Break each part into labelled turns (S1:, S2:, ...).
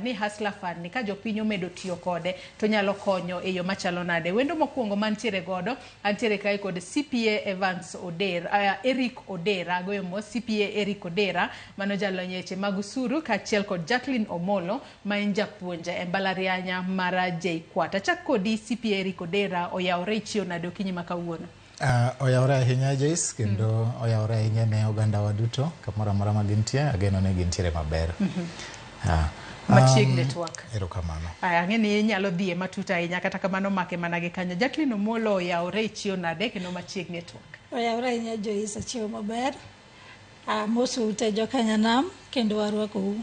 S1: ni Hustler Fund ni ka jopiny omedo tiyo kode to nyalo konyo e yo machalo nade. Wendo mokwongo mantiere godo antiere kae kod CPA Evans Odera, Eric Odera, agoyo mos CPA Eric Odera mano jalony e weche mag osuru kaachiel kod Jacqueline Omolo ma en japuonj e mbalariany mar JKUAT. Achak kodi CPA Eric Odera, oyawore ichiew nade okinyi ma kawuono?
S2: Oyawore ahinya Joyce, kendo oyawore ahinya ne oganda wa duto kamoro amora ma gintie, ageno ni gintiere maber.
S1: Machiegni twak.
S2: Erokamano.
S1: Aya, ang'e ni inyalo dhiye matut ahinya kata kamano make mana gi kanyo. Jacqueline Omolo oyawore ichiew nade kendo machiegni e twak?
S3: Oyawore ahinya Joyce, achiew maber. Amosou te jokanyanam kendo warwakou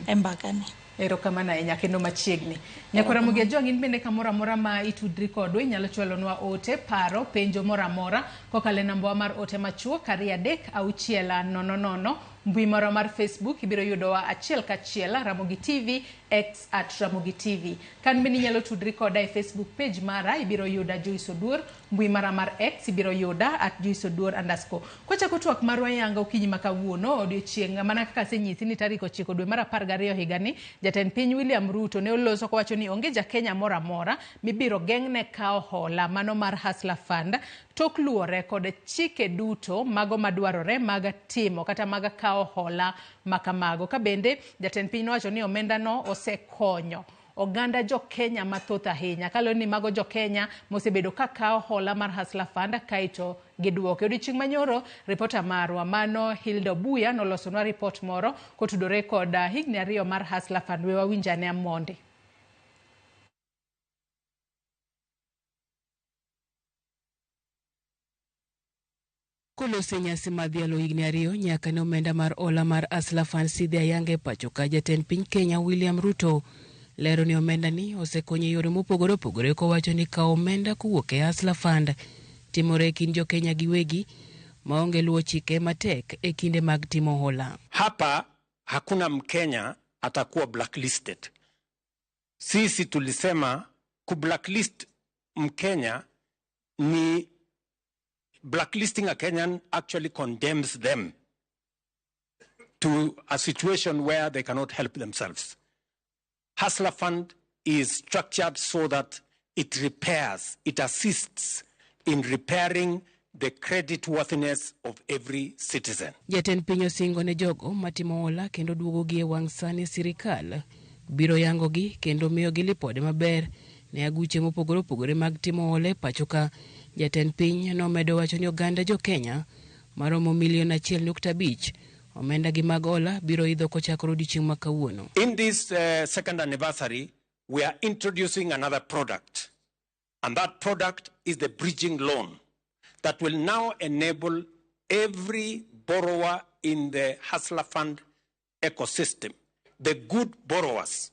S3: e mbakani.
S1: Erokamano ahinya kendo machiegni. Nyakwa Ramogi Ajwang' in bende kamoro amora ma itudri kodwa inyalo chwalonwa ote, paro, penjo moro amora kokalo e nambawa mar ote machuok 236 00. Mbui marwa mar Facebook ibiro yudowa achiel kachiel Ramogi TV, X at Ramogi TV. Kan bende inyalo tudri koda e Facebook page mara ibiro yuda Joyce Oduor, mbui mara mar X ibiro yuda at Joyce Oduor underscore. Kwachako twak marwa yanga okinyi ma kawuono odiochieng' mana kaka asenyisi ni tarik 9 dwe mar 12 higani jatend piny William Ruto ne oloso kowacho ni onge ja Kenya moro amora mibiro geng'ne kawo hola mano mar Hustler Fund tok luwore kod chike duto mago madwarore mag timo kata mag kawo hola makamago. Ka bende jatend piny nowacho ni omenda no osekonyo oganda jo Kenya mathoth ahinya kaluwore ni mago jo Kenya mosebedo ka kawo hola mar Hustler Fund kaeto giduoke. Odiochieng' manyoro ripota marwa mano Hilda Obuya nolosonwa ripot moro kotudore kod higni 2 mar Hustler Fund. We wawinj ane mondi.
S4: Kolose nyasi mar dhialo higni 2 nyaka ne omenda mar hola mar Hustler Fund sidhi ayanga e pacho ka, jatend piny Kenya William Ruto lero ni omenda ni osekonyo e yore mopogore opogore kowacho ni kawo omenda kowuok e Hustler Fund timore e kind jo Kenya giwegi maonge luwo chike matek e kinde mag timo hola.
S5: Hapa hakuna Mkenya atakuwa blacklisted. Sisi tulisema kublacklist Mkenya ni blacklisting a Kenyan actually condemns them to a situation where they cannot help themselves. Hustler Fund is structured so that it repairs, it assists in repairing the credit worthiness of every citizen.
S4: Jatend piny osingo ne jogo matimo hola kendo duogogi e wang' sani sirikal biro yangogi kendo miyogi lipode maber ne aguche mopogore opogore mag timo hola e pacho ka. Jatend piny nomedo wacho ni oganda jo Kenya maromo milion 1.5 omenda gi mag hola biro idho kochakore odiochieng' ma kawuono.
S5: In this second anniversary, we are introducing another product, and that product is the bridging loan that will now enable every borrower in the Hustler Fund ecosystem. The good borrowers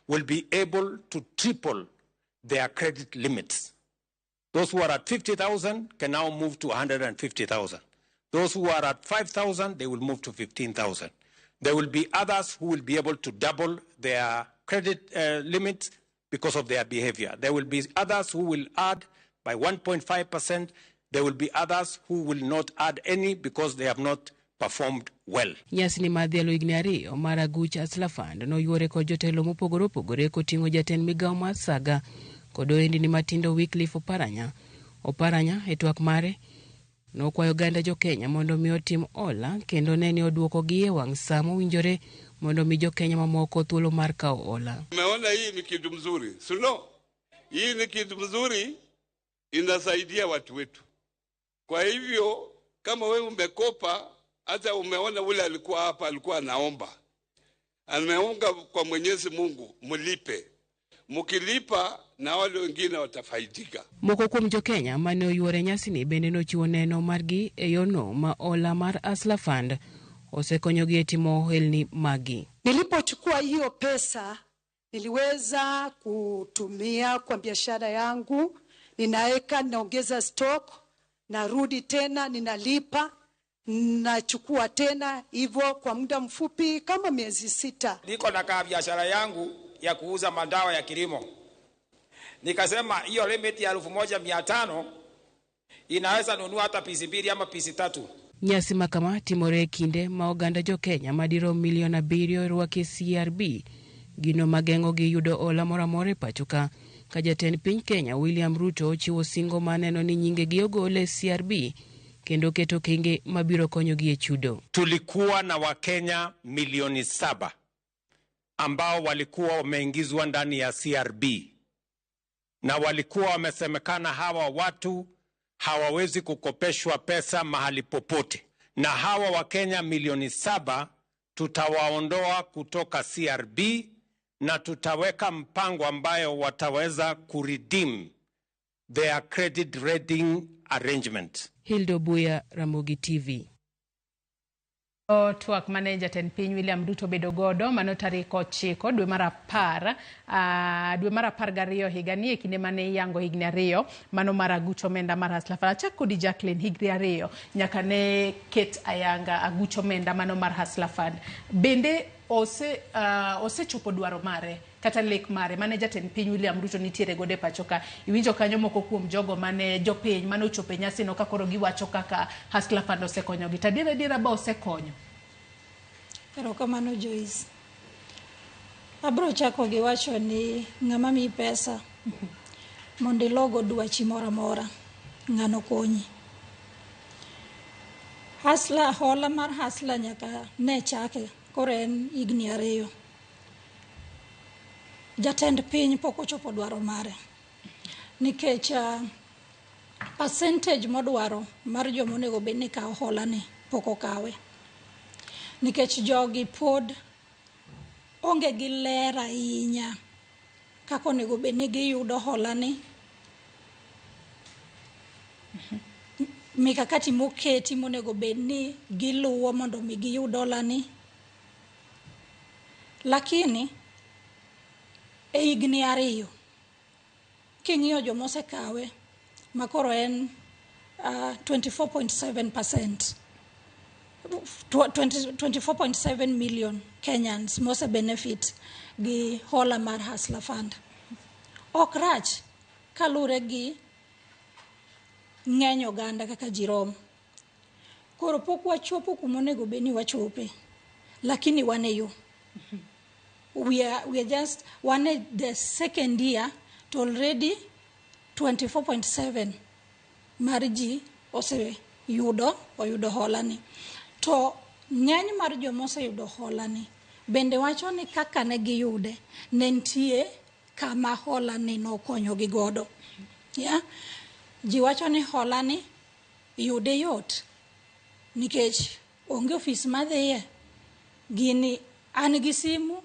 S5: will be able to triple their credit limits. Those who are at 50,000 can now move to 150,000. Those who are at 5,000, they will move to 15,000. There will be others who will be able to double their credit limits because of their behavior. There will be others who will add by 1.5%. There will be others who will not add any because they have not performed well.
S4: Nyasi ni mar dhialo higni 2 mar aguch Hustler Fund noyuore kod jotelo mopogore opogore koting'o jatend migawo mar Saga kod ohendni matindo Wycliffe Oparanya. Oparanya e twak mare nokwayo oganda jo Kenya mondo mi otim hola kendo ne ni oduokogi e wang' sa mowinjore mondo mi jo Kenya mamoko thuolo mar kawo hola.
S6: Umeona hii ni kitu mzuri, sio? Hii ni kitu mzuri, inasaidia watu wetu. Kwa hivyo kama wewe umekopa, hata umeona ule alikuwa hapa alikuwa anaomba, ameunga kwa Mwenyezi Mungu, mlipe. Mukilipa na wale wengine watafaidika.
S4: Moko kuom jo Kenya mane oyuore nyasini bende nochiwo neno margi e yono ma hola mar Hustler Fund osekonyogi e timo ohelni magi.
S7: Nilipochukua hiyo pesa niliweza kutumia kwa biashara yangu, ninaweka, naongeza stock, narudi tena ninalipa, nachukua tena hivyo kwa muda mfupi kama miezi 6.
S8: Niko na kaa biashara yangu ya kuuza madawa ya kilimo. Nikasema hiyo limit ya 1500 inaweza nunua hata pisi 2 ama pisi 3.
S4: Nyasi makama timore e kinde ma oganda jo Kenya madirom milion 7 orwaki e CRB Gino mageng'ogi yudo hola moro amora e pacho ka. Ka jatend piny Kenya William Ruto ochiwo singo mar neno ni nyingegi ogol e CRB kendo keto okenge mabiro konyogi e chudo.
S5: Tulikuwa na Wakenya milioni 7 ambao walikuwa wameingizwa ndani ya CRB na walikuwa wamesemekana hawa watu hawawezi kukopeshwa pesa mahali popote, na hawa Wakenya milioni 7 tutawaondoa kutoka CRB na tutaweka mpango ambayo wataweza kuredeem their credit rating arrangement.
S4: Hilda Buya, Ramogi TV.
S1: Twak mane jatend piny William Ruto bedo godo mano tarik 9 dwe mar 10, dwe mar 12 higani, e kinde mane iyango higni 2 mano mar aguch omenda mar Hustler Fund. Achak kodi, Jacqueline, higni 2 nyaka ne ket ayanga aguch omenda mano mar Hustler Fund. Bende osechopo dwaro mare kata lek mare mane jatend piny William Ruto nitiere godo e pacho ka? Iwinjo kanyo moko kuom jogo mane jopiny mane ochopo e nyasi no ka koro giwacho kaka Hustler Fund osekonyogi. To adiera adiera ba osekonyo?
S3: Erokamano, Joyce. Abro chako gi wacho ni ng'ama miyi pesa mondo ilogo dwachi moro amora, ng'ano konyi. Hustler, hola mar Hustler nyaka ne chake, koro en higni 2. Jatend piny pok ochopo dwaro mare nikech percentage modwaro mar joma onego bed ni kawo hola ni pok okawe, nikech jogi pod onge gi ler ahinya kaka onego bed ni giyudo hola ni, mikakati moketi monego bed ni giluwo mondo mi giyud hola ni. Lakini e higni 2, king'iyo jomosekawe makoro en 24.7%, 24.7 million Kenyans mose benefit gi hola mar Hustler Fund. Ok rach kaluwore gi ng'eny oganda kaka ji romo. Koro pok wachopo kuma onego bed ni wachope, lakini wan e yo. We are just wan e the second year to already 24.7 mar ji oseyudo oyudo hola ni. To ng'eny mar joma oseyudo hola ni bende wacho ni kaka ne giyude ne nitie kama hola ni nokonyogi godo. Yeah? Ji wacho ni hola ni yude yot nikech onge ofis madhiye. Gini an gi simu,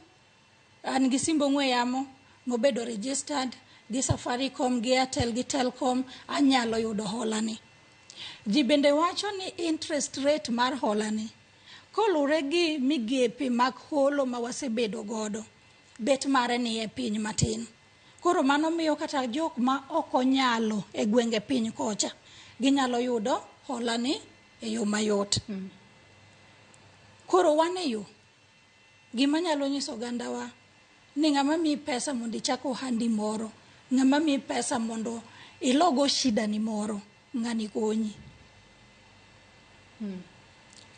S3: an gi simb ong'we yamo mobedo registered gi Safaricom, gi Airtel, gi Telcom, anyalo yudo hola ni. Ji bende wacho ni interest rate mar hola ni koluwore gi migepe mag holo ma wasebedo godo, bet mare ni e piny matin. Koro mano miyo kata jok ma ok onyalo e gwenge piny kocha ginyalo yudo hola ni e yo mayot. Koro wan e yo. Gima nyalo nyiso ogandawa ni ng'ama miyi pesa mondo ichak ohandi moro, ng'ama miyi pesa mondo ilogo shida ni moro, ng'ani konyi.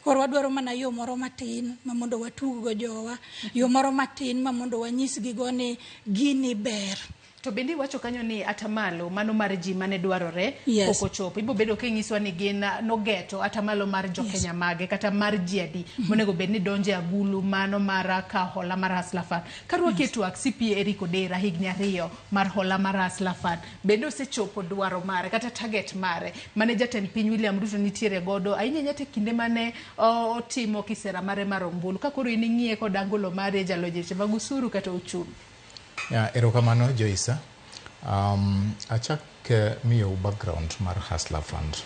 S3: Koro wadwaro mana yo moro matin ma mondo watug go jowa, yo moro matin ma mondo wanyisgi go ni gini ber.
S1: To bende iwacho kanyo ni atamalo mano mar ji mane dwarore pok ochopo. Ibo bedo kinyiswa ni gin nogeto atamalo mar jokenya mage kata mar ji adi monego bed ni donjo e agulu mano mar ka hola mar Hustler Fund. Karwaki e twak, CPA Eric Odera, higni 2 mar hola mar Hustler Fund. Bende osechopo dwaro mare kata target mare mane jatend piny William Ruto nitiere godo ahinya ahinya te kinde mane otimo kisera mare mar ombulu, ka koro in ing'iye kod angolo mare jalony e weche mag usuru kata uchumi?
S2: Yeah, erokamano, Joyce. Achak miyo background mar Hustler Fund.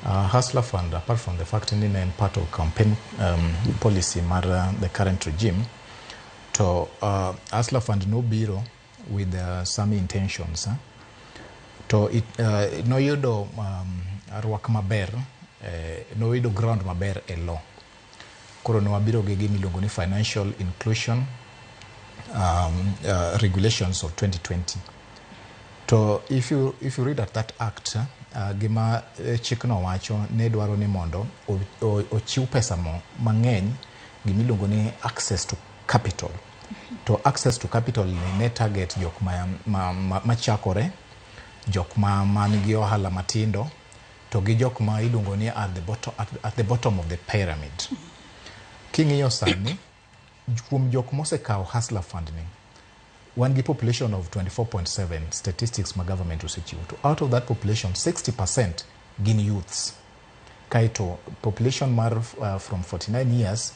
S2: Hustler Fund, apart from the fact ni ne en part of campaign policy mar the current regime, to Hustler Fund nobiro with some intentions. Huh? To it, noyudo rwak maber, noyudo ground maber e law. Koro nwabiro gi gima iluongo ni Financial Inclusion Regulations of 2020. To if you read at that act, gima chikno wacho ne dwaro ni mondo ochiw pesa mo mang'eny, gima iluongo ni access to capital. To access to capital ni ne target jok ma chakore, jok ma man gi ohala matindo, to gi jok ma iluongo ni at the bottom of the pyramid. King'iyo sani, kuom jok mosekawo Hustler Fund ni, wan gi population of 24.7, statistics ma government osechiwo. To out of that population, 60% gin youths. Kaeto population mar from 49 years,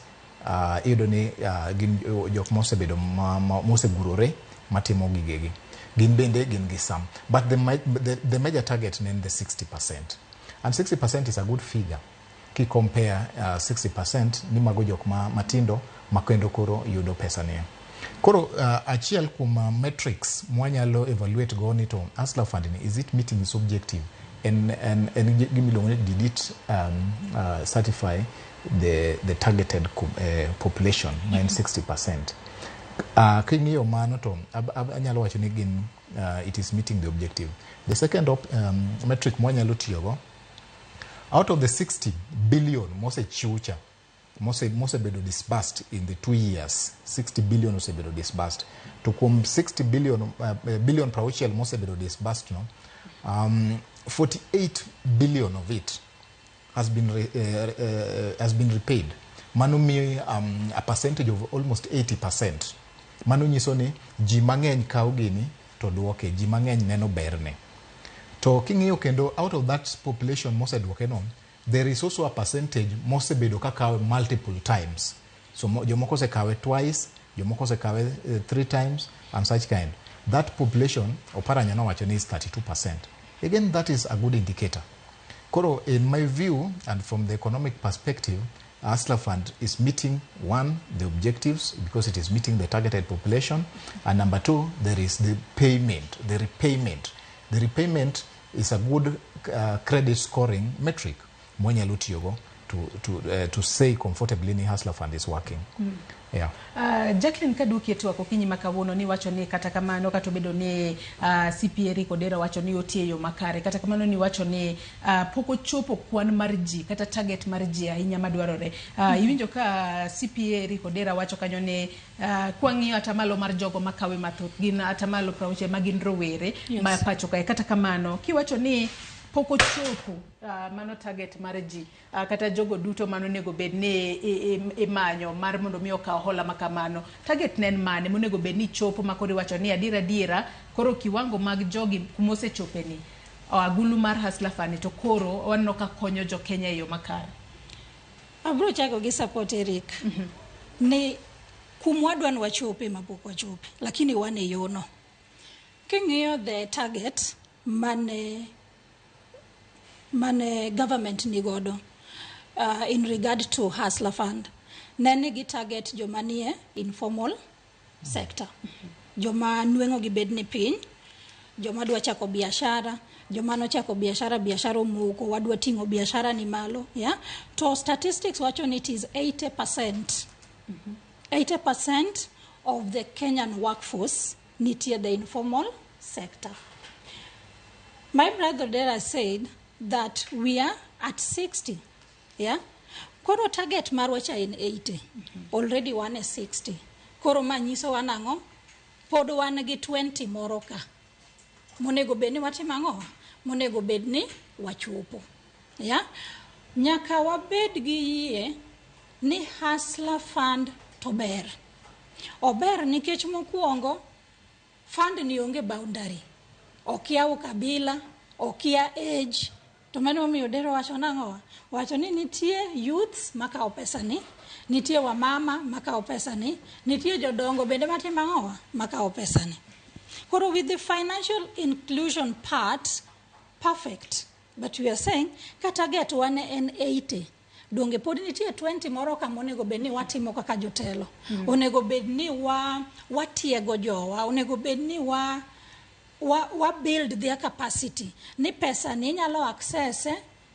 S2: iyudo ni gin jok mosebedo mosegurore matimo gigegi, gin bende gin gi some, but the major target ne en the 60%, and 60% is a good figure ki compare 60% ni mago jok ma matindo ma kendo koro yudo pesa ni. Koro achiel kuom metrics mwanyalo evaluate go ni to Hustler Fund ni, is it meeting its objective, en gimiluongo ni did it certify the targeted population ma en 60%. King'iyo mano to anyalo wacho ni gin it is meeting the objective. The second metric mwanyalo tiyogo, out of the 60 billion mosechiw cha, mosebedo disbursed in the 2 years, 60 billion osebedo disbursed, to kuom 60 billion, billion 60 mosebedo disbursed no, 48 billion of it has been repaid. Mano miyo a percentage of almost 80%. Mano nyiso ni ji mang'eny kawo gini to duoke, ji mang'eny neno berne. To king'iyo kendo, out of that population moseduoke no, there is also a percentage mosebedo ka kawe multiple times. So jomoko osekawe twice, jomoko osekawe three times and such kind. That population, Oparanya nowacho ni is 32%. Again, that is a good indicator. Koro in my view and from the economic perspective, Hustler Fund is meeting, one, the objectives, because it is meeting the targeted population, and number two, there is the payment, the repayment. The repayment is a good credit scoring metric mwanyalo tiyogo to say comfortably ni Hustler Fund is working. Yeah.
S1: Jacqueline, kaduoki e twak okinyi ma kawuono, ni wacho ni kata kamano, kata obedo ni CPA Eric Odera wacho ni otiyo e yo makare, kata kamano ni wacho ni pok ochopo kwan mar ji kata target mar ji ahinya madwarore. Iwinjo ka CPA Eric Odera wacho kanyo ni kwang'iyo atamalo mar jogo makawe mathoth gin atamalo 60 ma gin rowere ma pacho kae. Kata kamano, kiwacho ni pok ochopo mano target mar ji, kata jogo duto manonego bed ni imanyo mar mondo mi okaw hola ma kamano, target ne en mane monego bed ni chopo ma koro iwacho ni adiera adiera koro kiwango mag jogi kumosechope ni agulu mar Hustler Fund to koro waneno ka konyo jo Kenya e yo makare?
S3: Abro chako gi support Eric ni kumwa dwa ni wachope mapok wachope, lakini wan e yono. King'iyo the target mane government ni godo in regard to Hustler Fund, ne ni gi target joma nie informal sector, joma nweng'o gi bed ni piny, joma dwa chako biashara, joma nochako biashara, biashara omoko, wadwa ting'o biashara ni malo, yeah? To statistics wacho ni it is 80%, 80% of the Kenyan workforce nitie the informal sector. My brother Dera said that we are at 60, yeah? Koro target marwa cha en 80, already wan e 60. Koro ma nyisowa nang'o? Pod wan gi 20 moro ka monego bed ni watimo ang'o, monego bed ni wachopo ya. Nyaka wabed gi yie ni Hustler Fund to ber, ober, nikech mokwongo fund ni onge boundary, okia ukabila, okia age. To mano omiyo Dero wacho nang'o? Wacho ni nitie youths makawo pesa ni, nitie wamama makawo pesa ni, nitie jodongo bende matimo ang'o, makawo pesa ni. Koro with the financial inclusion part, perfect, but we are saying ka target wane en 80, donge pod nitie 20 moro ka monego bed ni watimo kaka jotelo? Onego bed ni wa watiego jowa, onego bed ni wa build their capacity ni pesa ni inyalo access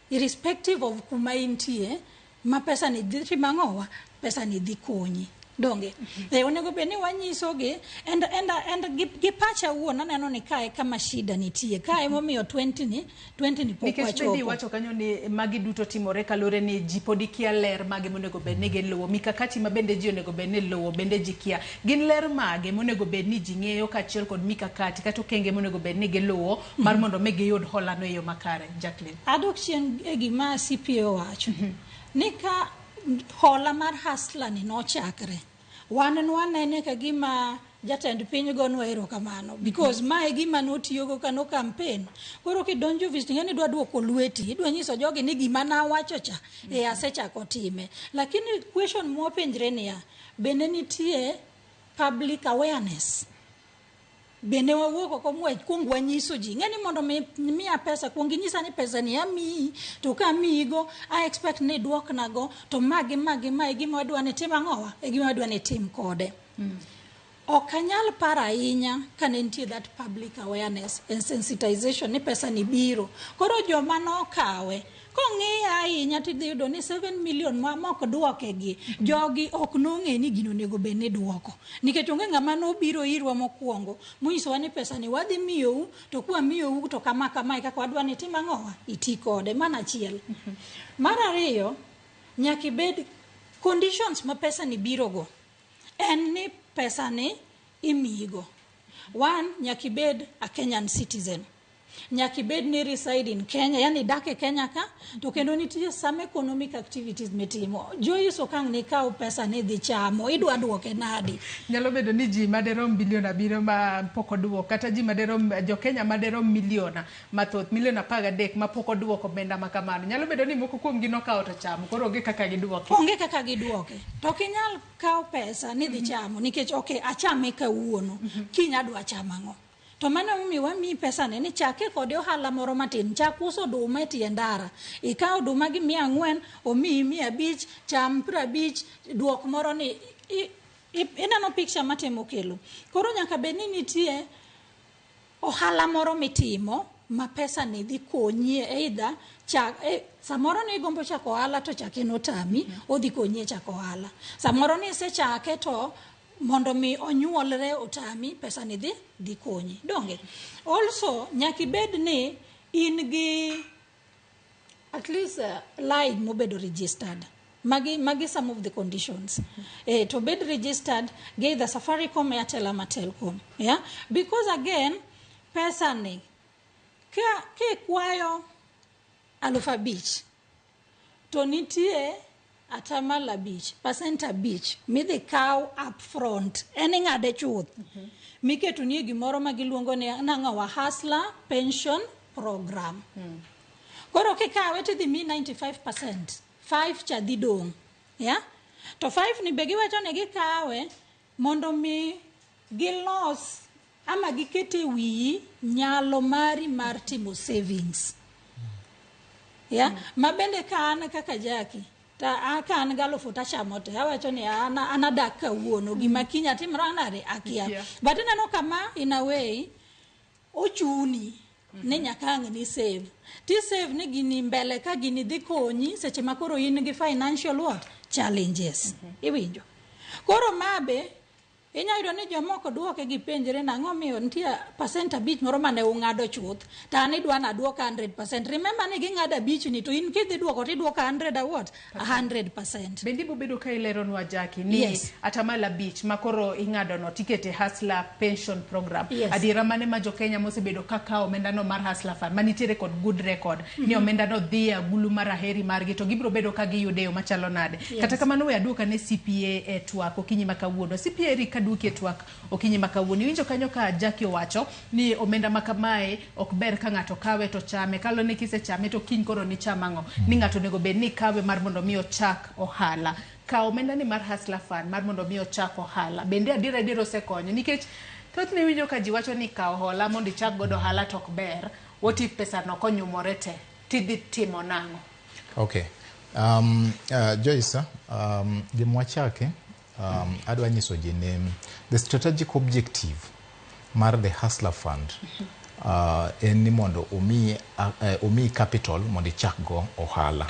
S3: irrespective of kuma intie, ma pesa ni dhi timo ang'owa, pesa ni dhi konyi. Donge onego bed ni wanyisogi and gi pacha wuon aneno ni kae kama shida nitie, kae momiyo 20 ni 20 ni pok
S1: Nikech bende
S3: wachopo.
S1: iwacho kanyo ni magi duto timore kaluwore ni ji pod kia ler mage monego bed ni giluwo, mikakati ma bende ji onego bed ni luwo bende ji kia. Gin ler mage monego bed ni ji ng'eyo kaachiel kod mikakati kata okenge monego bed ni giluwo mar mondo mi giyud holano e yo makare, Jacqueline?
S3: Adok chien e gima CPA owacho ni ka hola mar Hustler ni nochakre, wan nwanene ka gima jatend piny gonwa erokamano, because mae gima notiyogo ka no campaign. Koro kidonjo ofis ting'e ni idwa duoko lweti, idwa nyiso jogi ni gima nawacho cha e asechako time. Lakini question mwapenjre niya, bende nitie public awareness? Bende wawuok oko mwekuong wanyiso ji ng'e ni mondo mi miya pesa, kuong inyisa ni pesa ni amiyi, to ka amiyigo I expect ni iduoknago, to ma gi ma gi ma e gima wadwa ni tim ang'owa, e gima wadwa ni tim kode. Ok anyal paro ahinya ka ne nitie that public awareness and sensitization ni pesa ni biro. Koro joma nokawe kong'iye ahinya tidhi yudo ni 7 million ma mok duoke gi jogi ok nong'e ni gino onego bed ni duoko, nikech onge ng'ama nobiro irwa mokwongo monyisowa ni pesa ni wadhi miyou, to kwamiyou to kama kama e kaka wadwa ni tim ang'owa iti kode. Mano achiel. Mar ariyo, nyaka ibed conditions ma pesa ni birogo en ni pesa ni imiyigo. One, nyaka ibed a Kenyan citizen, nyaka ibed ni reside in Kenya, yani idak e Kenya ka, to kendo nitie some economic activities mitimo. Joyce, ok ang' nikaw pesa ni idhi chamo, idwa duoke nadi?
S1: Nyalo bedo ni ji maderom bilion 7 ma pok oduoko, kata ji maderom jo-Kenya maderom milion mathoth, milion 13 ma pok oduoko omenda ma kamano. Nyalo bedo ni moko kuomgi nokawo to chamo, koro onge kaka giduoke.
S3: Onge kaka giduoke. To ok inyal kawo pesa ni dhi chamo, nikech ok achame kawuono, kiny adwa chamo ang'o? To mano emomiyo wamiyi pesa ni chake kode ohala moro matin, chak uso oduma e tie ndara, ikaw oduma gi 400, omiyi 500, cham 50, duok moro ni ineno picture matemo kelo. Koro nyaka bed ni nitie ohala moro mitimo ma pesa ni dhi konyi either chak, samoro ni igombo chako ohala to chake notami, odhi konyi e chako ohala. Samoro ni isechake to mondo mi onyuolre otami, pesa ni dhi konyi. Donge? Also, nyaka ibed ni in gi at least line mobedo registered. Magi some of the conditions. To bed registered gi either Safaricom, Airtel ama Telcom. Yeah? Because again, pesa ni ka kikwayo 5,000 to nitie 5%, 5% midhi kaw up front, en ing'ade chuth, miketo nie gimoro ma giluongo ni nang'owa Hustler Pension Program. Koro kikawe tidhi mi 95%, 5 cha dhi dong', yeah? To 5 ni be giwacho ni gikawe mondo mi gilos ama giket e wiyi nyalo mari mar timo savings. Yeah? Ma bende ka an kaka Jackie, ta ka an galufu tachamo te, awacho ni an adak kawuono, gima kiny atimra nade akia. But ineno kama in a way ochuni ni nyaka ang' ni save. Ti save ni gini mbele ka gini dhi konyi seche ma koro in gi financial what? Challenges. Iwinjo? Koro mabe inya yudo ni jomoko duoke gi penjre nang'o miyo nitie 5% moro mane ung'ado chuth to an idwa naduok 100%. Remember ni ging'ado 5 ni to in kidhi duoko tiduoko 100 a what? 100%.
S1: Bende ibobedo ka ileronwa, Jackie, ni 5% ma koro ing'ado no tikete Hustler Pension Program. Adiera mane ma jo-Kenya mosebedo ka kawo omenda no mar Hustler Fund manitiere kod good record ni omenda no dhi e agulu mar aheri margi to gibiro bedo ka giyude e yo machalo nade? Kata kamano, we aduok ane CPA e twak okinyi ma kawuono. CPA Eric, kaduoki e twak okinyi ma kawuono, iwinjo kanyo ka Jackie owacho ni omenda ma kamae ok ber ka ng'ato kawe to chame, kalo ni kisechame to kiny koro nicham ang'o, ni ng'ato onego bed ni kawe mar mondo mi ochak ohala. Kawo omenda ni mar Hustler Fund mar mondo mi ochak ohala bende adier adier osekonyo? Nikech thothne iwinjo ka ji wacho ni kawo hola mondo ichak godo ohala to ok ber. What if pesa no konyumore te tidhi timo nang'o?
S2: Okay. Joyce, gima wachake, adwa nyiso ji ni the strategic objective mar the Hustler Fund en ni mondo omiyi capital mondo ichak go ohala.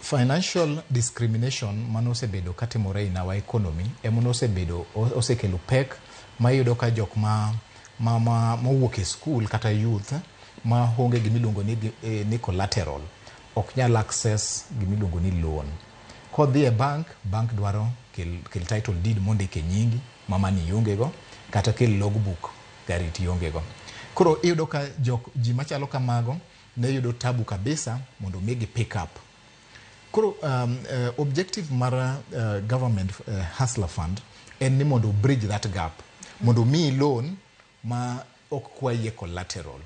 S2: Financial discrimination manosebedo katimore in our economy ema nosebedo osekelo pek ma iyudo ka jok ma mowuok e school kata youth ma onge gimiluongo ni collateral ok nyal access gimiluongo ni loan. Kodhi e bank, bank dwaro kel title deed mondik e nyingi ma mani ionge go, kata kel logbook gari tionge go. Koro iyudo ka jok ji machalo kamago ne yudo tabu kabisa mondo mi gi pick up. Koro objective mar government Hustler Fund en ni mondo bridge that gap, mondo miyi loan ma ok kwayie collateral,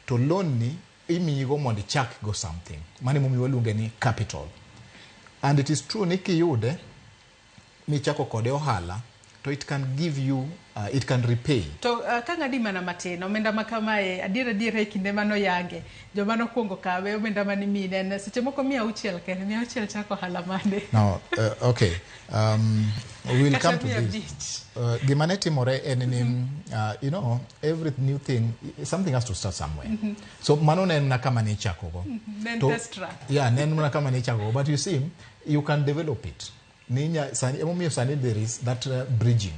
S2: to loan ni imiyigo mondo ichak go something. Mano emomiyo waluonge ni capital. And it is true ni kiyude michako kode ohala, to it can give you it can repay.
S1: To ka ng'adi mana matin, omenda ma kamae, adier adier, e kinde manoyange joma nokwongo kawe, omenda mane mine en seche moko 600 kende. 600 chako ohala mane?
S2: Now, okay, we will
S1: Kata
S2: come to
S1: mia
S2: this.
S1: abich.
S2: Gima ne timore en ni every new thing, something has to start somewhere. So mano ne en mana kama ne ichakogo.
S1: Ne en test run.
S2: Yeah, ne en mana kama ne ichakogo. But you see, you can develop it. Ninya, sani, emomiyo sani there is that bridging.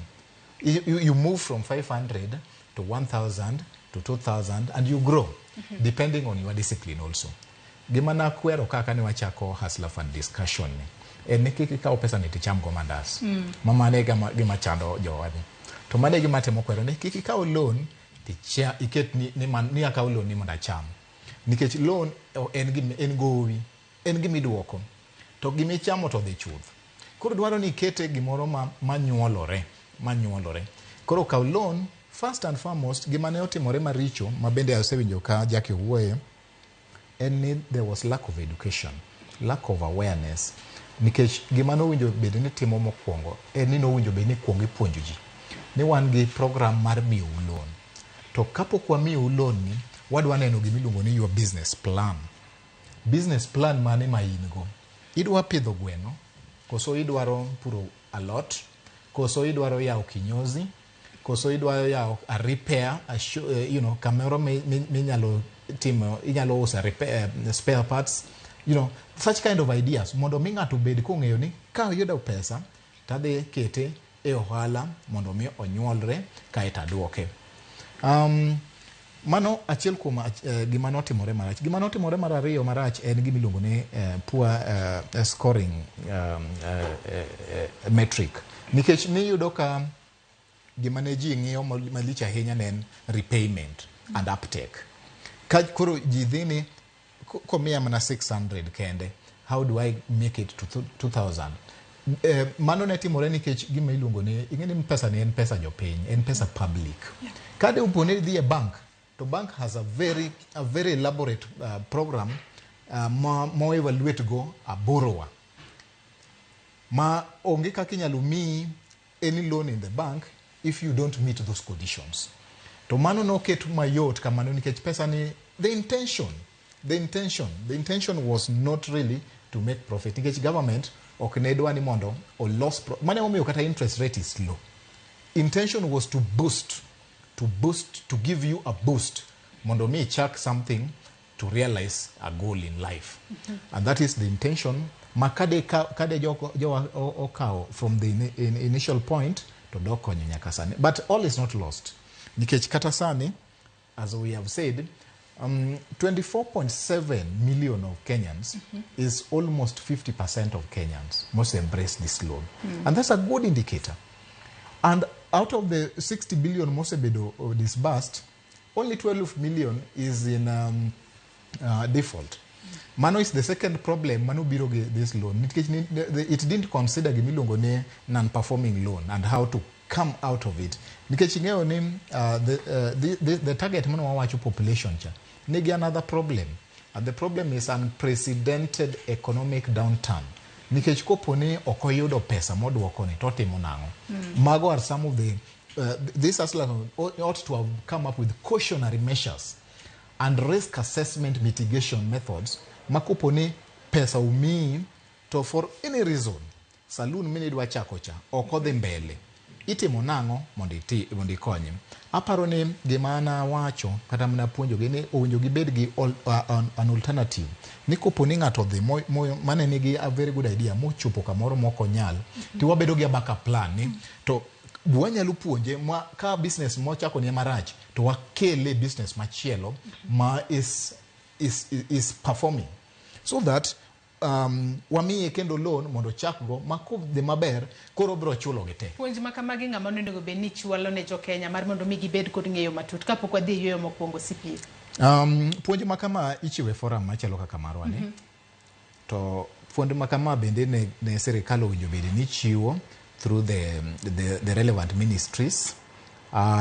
S2: You move from 500 to 1000 to 2000 and you grow depending on your discipline also. Gima nakwero kaka ne wachako Hustler Fund discussion ni en ni kik ikaw pesa ni ticham go mandas. Ma mano e gima chando jowadni. To mano e gima atemo kwero ni kik ikaw loan ticha iket ni akaw loan ni mondo acham. Nikech loan en gima en gowi, en gima iduoko. To gima ichamo to dhi chuth. Koro dwaro ni ikete gimoro ma manyuolore, manyuolore. Koro kaw loan. First and foremost, gima ne otimore maricho ma bende asewinjo ka Jackie owuoye en ni there was lack of education, lack of awareness. Nikech gima nowinjo bed ni timo mokwongo en ni nowinjo bed ni kuongo ipuonjo ji ni wan gi program mar miyou loan. To kapok wamiyou loan ni, wadwa neno gimiluongo ni your business plan. Business plan mane ma in go? Idwa pidho gweno, koso idwaro puro alot, koso idwaro yawo kinyozi, koso idwaro yawo a repair, a show, kamoro minyalo timo, inyalo uso repair, spare parts, such kind of ideas, mondo mi ng'ato obed kong'eyo ni ka oyudo pesa tadhi kete e ohala mondo mi onyuolre kaeto aduoke. Mano achiel kuom gima notimore marach. Gima notimore mar ariyo marach en gima iluongo ni poor scoring metric. Nikech niyudo ka gima ne ji ng'iyo malich ahinya ne en repayment and uptake. Ka koro ji dhi ni komiya mana 600 kende, how do I make it to 2000? Mano ne timore nikech gima iluongo ni, ing'e ni pesa ni en pesa jopiny, en pesa public. Ka de opo ni idhi e bank, to bank has a very elaborate program ma evaluate go a borrower. Ma onge kaka inyalo miyi any loan in the bank if you don't meet those conditions. To mano noket mayot kamano nikech pesa ni the intention was not really to make profit, nikech government ok ne dwa ni mondo olos mano emomiyo kata interest rate is low. Intention was to boost, to give you a boost mondo mi ichak something to realize a goal in life. And that is the intention ma kade jowa okawo from the initial point to dok konyo nyaka sani. But all is not lost, nikech kata sani, as we have said, 24.7 million of Kenyans is almost 50% of Kenyans must embrace this loan. And that's a good indicator. And out of the 60 billion mosebedo disbursed, only 12 million is in default. Mano is the second problem mano biro gi this loan. Nikech it didn't consider gimiluongo ni non-performing loan and how to come out of it. Nikech ing'eyo ni the target mano wawacho population cha nigi another problem. And the problem is unprecedented economic downturn. Nikech kopo ni ok oyudo pesa moduoko ni to otimo nang'o? Mago are some of the this Hustler ought to have come up with cautionary measures and risk assessment mitigation methods ma kopo ni pesa omiyi to for any reason saloon mine idwa chako cha ok odhi mbele. Itimo nang'o mondo iti mondo ikonye? Aparo ni gima nawacho kata mana puonjogi ni owinjo gibed gi an alternative ni kopo ni ng'ato odhi mane nigi a very good idea mochopo kamoro mok onyal, to wabedo gi a backup plan ni to wanyalo puonje ma ka business mochako ni marach to wakele business machielo ma is performing so that wamiye kendo loan mondo ochakgo ma kodhi maber koro biro chulo gi te.
S1: Puonj ma kamagi ng'ama onego bed ni chwalo ne jokenya mar mondo mi gibed kod ng'eyo matut kapok wadhi e yueyo mokwongo, CPA?
S2: Puonj ma kama ichiwo e forum machalo kaka marwa ni. To puonj ma kama bende ne sirikal owinjo bed ni chiwo through the relevant ministries.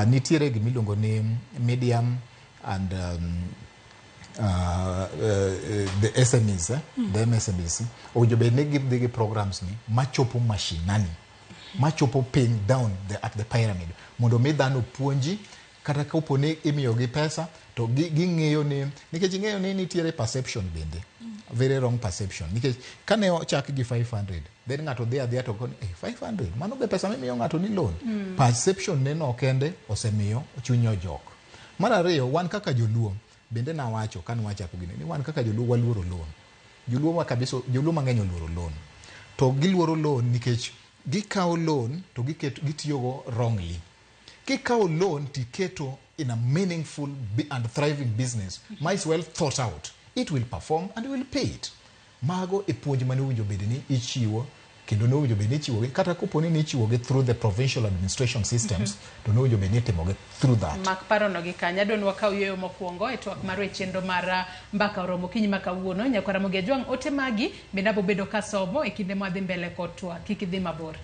S2: Nitiere gimiluongo ni medium and the SMEs, eh? The MSMEs owinjo bed ni gidhi gi programs ni machopo mashinani, machopo piny down at the pyramid mondo mi dhano puonji kata kapo ni imiyogi pesa to ging'eyo ni, nikech ing'eyo ni nitiere perception bende, very wrong perception, nikech kane ochak gi 500 then ng'ato dhi adhiya to koni, eh, 500 mano be pesa mimiyo ng'ato ni loan. Perception ne no kende osemiyo chunye ojok. Mar ariyo, wan kaka joluo bende nawacho kane wachako gini ni wan kaka joluo waluoro loan. Joluo ma kabisa, joluo mang'eny oluoro loan, to giluoro loan nikech gikawo loan to gitiyogo wrongly. Kikawo loan tiketo in a meaningful and thriving business ma is well thought out, it will perform and you will pay it. Mago e puonj mane owinjo bed ni ichiwo kendo ne owinjo bed ni ichiwogi kata kopo ni nichiwogi through the provincial administration systems, to ne owinjo bed ni itimogi through that.
S1: Mak parono gi kanya adwa ni wakaw yueyo mokwongo e twak marwa e chenro mar mbaka oromo okinyi ma kawuono. Nyakwara Ramogi Ajwang', ote magi bende abobedo kasomo e kinde mwadhi mbele kod twak. Kik idhi mabor.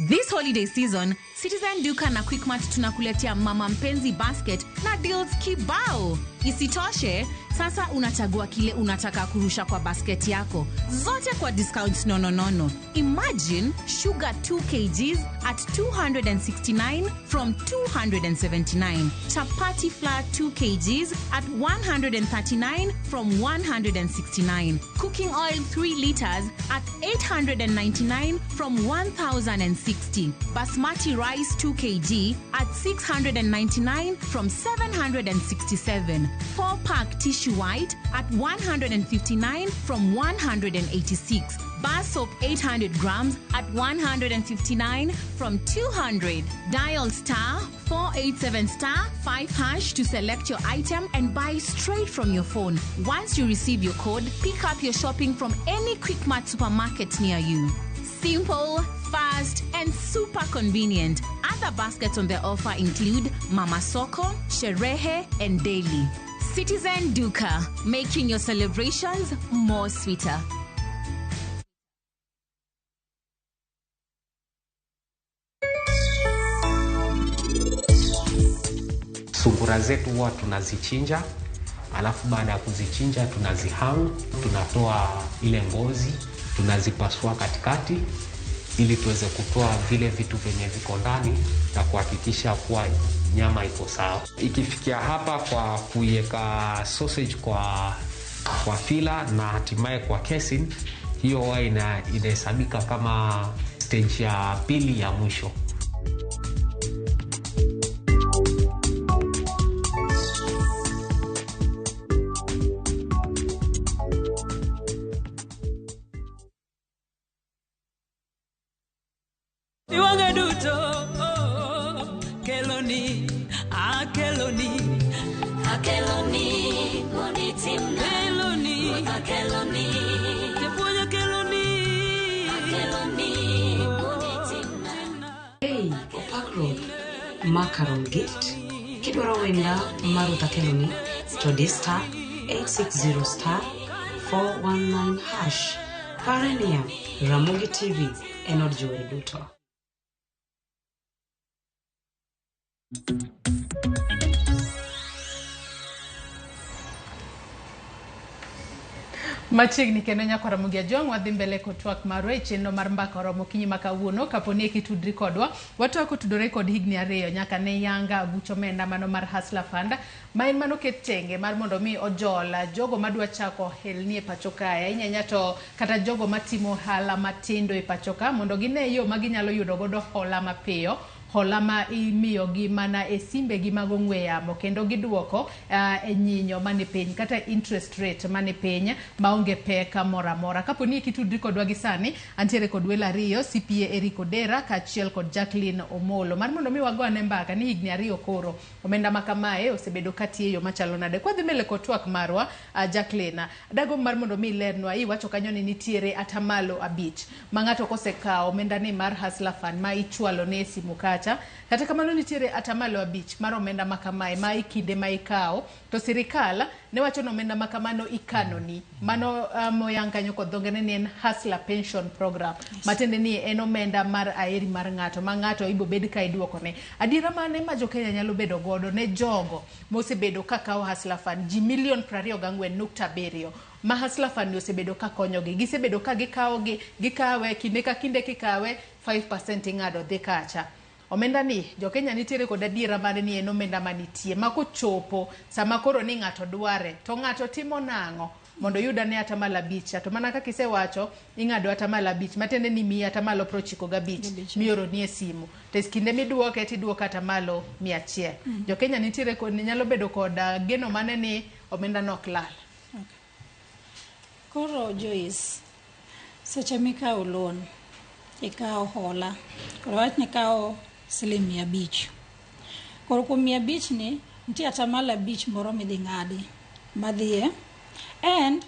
S9: This holiday season, Citizen Duka na Quickmart tunakuletea Mama Mpenzi Basket na deals kibao. Isitoshe, sasa unachagua kile unataka kurusha kwa basket yako, zote kwa discounts nononono. Imagine sugar 2 kgs at 269 from 279, chapati flour 2 kgs at 139 from 169, cooking oil 3 liters at 899 from 1060, basmati rice 2 kg at 699 from 767, 4 pack tissue white at 159 from 186, bar soap 800 grams at 159 from 200. Dial star 487 star 5 hash to select your item and buy straight from your phone. Once you receive your code, pick up your shopping from any Quickmart supermarket near you. Simple, fast, and super convenient. Other baskets on the offer include Mama Soko, Sherehe, and Daily. Citizen Duka, making your celebrations more sweeter.
S10: Sungura zetu huwa tunazichinja, alafu baada ya kuzichinja tunazihang, tunatoa ile ngozi, tunazipasua katikati ili tuweze kutoa vile vitu vyenye viko ndani na kuhakikisha kuwa nyama iko sawa. Ikifikia hapa kwa kuiweka sausage kwa fila na hatimaye kwa casing, hiyo huwa inahesabika kama stage ya pili ya mwisho.
S11: Iwang'a duto, oh, keloni, akeloni,
S12: Akeloni, monitimna.
S11: Keloni,
S12: Akeloni,
S11: japuonj akeloni,
S12: akeloni, monitimna.
S13: Hey, Opak Road, Macaron Gift. Kidwaro wenda mar Ruth Akeloni to di star 860 star 419 hash. Pare niya, Ramogi TV en od jower duto.
S1: Machiegni kendo nyakwar Ramogi Ajwang' wadhi mbele kod twak marwa e chenro mar mbaka oromo okinyi ma kawuono. Kapo ni kitudri kodwa, watwak otudore kod higni 2 nyaka ne yanga aguch omenda mano mar Hustler Fund, ma en mano ket tenge mar mondo mi ojol jogo madwa chako ohelni e pacho kae, ahinya ahinya to kata jogo matimo ohala matindo e pacho ka, mondo gine yo ma ginyalo yudo godo hola mapiyo, hola ma imiyogi mana e simbegi mag ong'we yamo kendo giduoko e nyinyo mani piny kata interest rate mani piny maonge pek moro amora. Kapo ni kitudri kodwa gi sani, antiere kod welo ariyo, CPA Eric Odera kaachiel kod Jacqueline Omolo, mar mondo mi wago ane mbaka ni higni 2 koro omenda ma kamae osebedo katiyo e yo machalo nade. Kwadhi mbele kod twak marwa, Jacqueline, dagomb mar mondo mi ilernwa, iwacho kanyo ni nitiere 5% ma ng'ato kosekawo omenda ni mar Hustler Fund ma ichwalo ne e simu kacha, kata kamano nitiere 5% mar omenda ma kamae ma e kinde ma ikawo to sirikal ne wacho ni omenda ma kamano ikanoni, mano moyang kanyo kod dho ngere ni en Hustler Pension Program, matiende ni en omenda mar aeri mar ng'ato ma ng'ato ibobed ka iduokone. Adiera mane ma jo Kenya nyalo bedo godo ne jogo mosebedo ka kawo Hustler Fund, ji milion 24.7 ma Hustler Fund ni osebedo ka konyogi, gisebedo ka gikawogi, gikawe kinde ka kinde, kikawe 5% ing'ado dhi kacha. Omenda ni jo Kenya nitiere kod adiera mane ni en omenda manitie ma kochopo sama koro ni ng'ato dware to ng'ato timo nang'o mondo oyud ane 5%? To mana kaka isewacho, ing'ado 5% matiende ni miyi 95% mioroni e simu, to e kinde miduoke tiduoko 100%. Jo Kenya nitiere kod nyalo bedo kod geno mane ni omenda no ok lal?
S3: Koro Joyce, seche mikawo loan, ikawo hola, koro wach ni ikawo siling 500. Koro kuom 500 ni, nitie 5% moro midhi ng'adi madhiye, and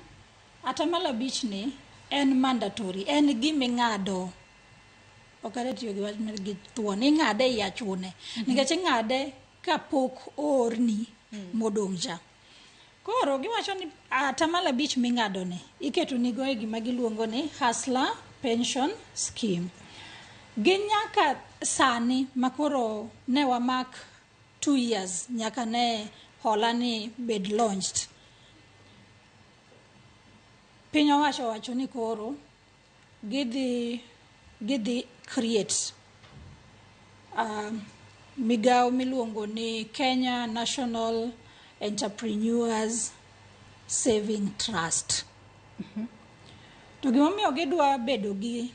S3: 5% ni en mandatory, en giming'ado. Ok adwa tiyo gi wach mar gi thuon, ing'ade ei achune, nikech ing'ade kapok oorni modong' cha. Koro giwacho ni 5% ming'ado ni iketo nigo e gima giluongo ni Hustler Pension Scheme. Gi nyaka sani makoro ne wamak 2 years nyaka ne hola ni bed launched. Piny owacho wacho ni koro gidhi create migawo miluongo ni Kenya National Entrepreneurs Saving Trust. To gimomiyo gidwa bedo gi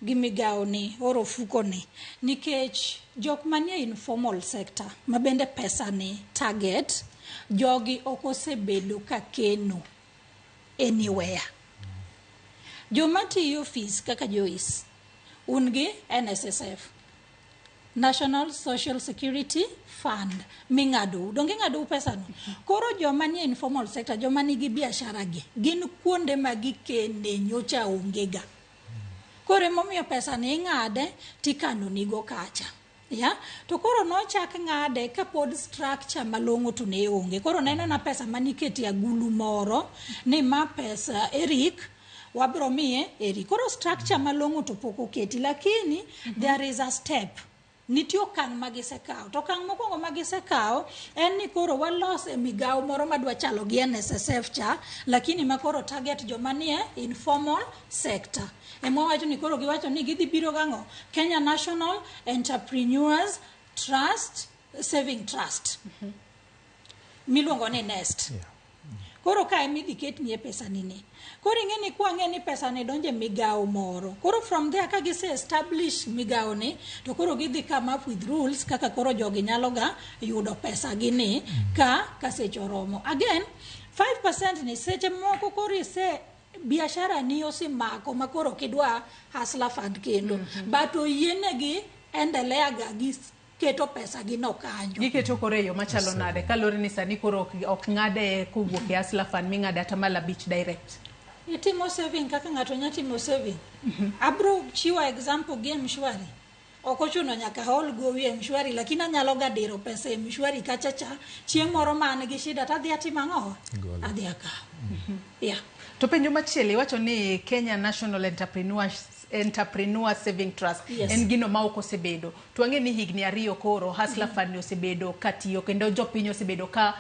S3: migawo ni oro ofuko ni nikech jok manie informal sector ma bende pesa ni target jogi ok osebedo ka keno anywhere. Joma tiyo ofis kaka Joyce, un gi NSSF, National Social Security Fund ming'adou, donge ing'adou pesa no? Koro joma nie informal sector, joma nigi biashara gi, gin kuonde ma gikene nyocha onge ga. Koro emomiyo pesa ni ing'ade tikano nigo kacha. Ya? To koro nochak ng'ade kapod structure malong'o to ne onge. Koro neno na pesa manikete agulu moro ni ma pesa Eric wabro miye Eric. Koro structure malong'o to pok oketi, lakini there is a step. Nitie okang' ma gisekawo. To okang' mokwongo ma gisekawo en ni koro walos e migawo moro madwa chalo gi NSSF cha, lakini ma koro target joma nie informal sector. Ema wawacho ni koro giwacho ni gidhi biro gang'o? Kenya National Entrepreneurs Trust Saving Trust. Miluongo ni NEST. Koro ka ema idhi ketnie pesa ni ni. Koro ing'e ni kwang'e ni pesa ni donjo e migawo moro. Koro from there ka gise establish migawo ni, to koro gidhi come up with rules kaka koro jogi nyalo ga yudo pesa gi ni ka seche oromo. Again, 5% ni seche moko koro ise biashara ni osemako ma koro ok idwa Hustler Fund kendo. But oyienegi endelea ga gi keto pesa gi no kanyo.
S1: Giketo koro e yo machalo nade kaluwore ni sani koro ok ng'ade kowuok e Hustler Fund ming'ade 5% direct?
S3: Itimo saving kaka ng'ato nya timo saving. Abro chiwo example gi M-Shwari. Ok ochuno nyaka hol gowi e M-Shwari, lakini anyalo ga diro pesa e M-Shwari kacha cha. Chieng' moro ma an gi shida to adhi atimo ang'o? Adhi akawo. Yeah.
S1: To penjo machielo, iwacho ni Kenya National Entrepreneurs Entrepreneur Saving Trust.
S3: Yes.
S1: En gino ma ok osebedo. To wang'e ni higni 2 koro Hustler Fund ni osebedo katiyo kendo jopiny osebedo ka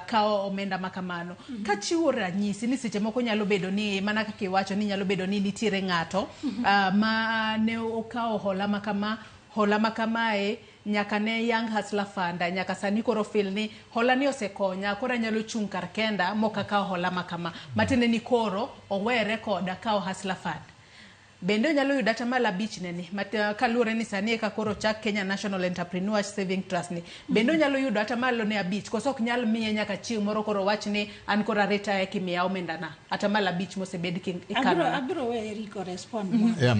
S1: kawo omenda ma kamano. Kachiwo ranyisi ni seche moko nyalo bedo ni mana kaka iwacho ni nyalo bedo ni nitiere ng'ato ma ne okawo hola ma kama, hola ma kamae nyaka ne Young Hustler Fund, nyaka sani koro feel ni hola ni osekonya, koro anyalo chung' kar kenda mok akawo hola ma kama. Matiende ni koro owere koda kawo Hustler Fund. Bende onyalo yudo 5% ne ni, kaluwore ni sani eka koro chak Kenya National Entrepreneur Saving Trust ni. Bende onyalo yudo 5%, koso ok nyal miye nyaka chieng' moro koro wach ni an koro aretire kimiya omendana. 5% mosebed ikano.
S3: Abiro we Eriko respond.
S2: Yeah,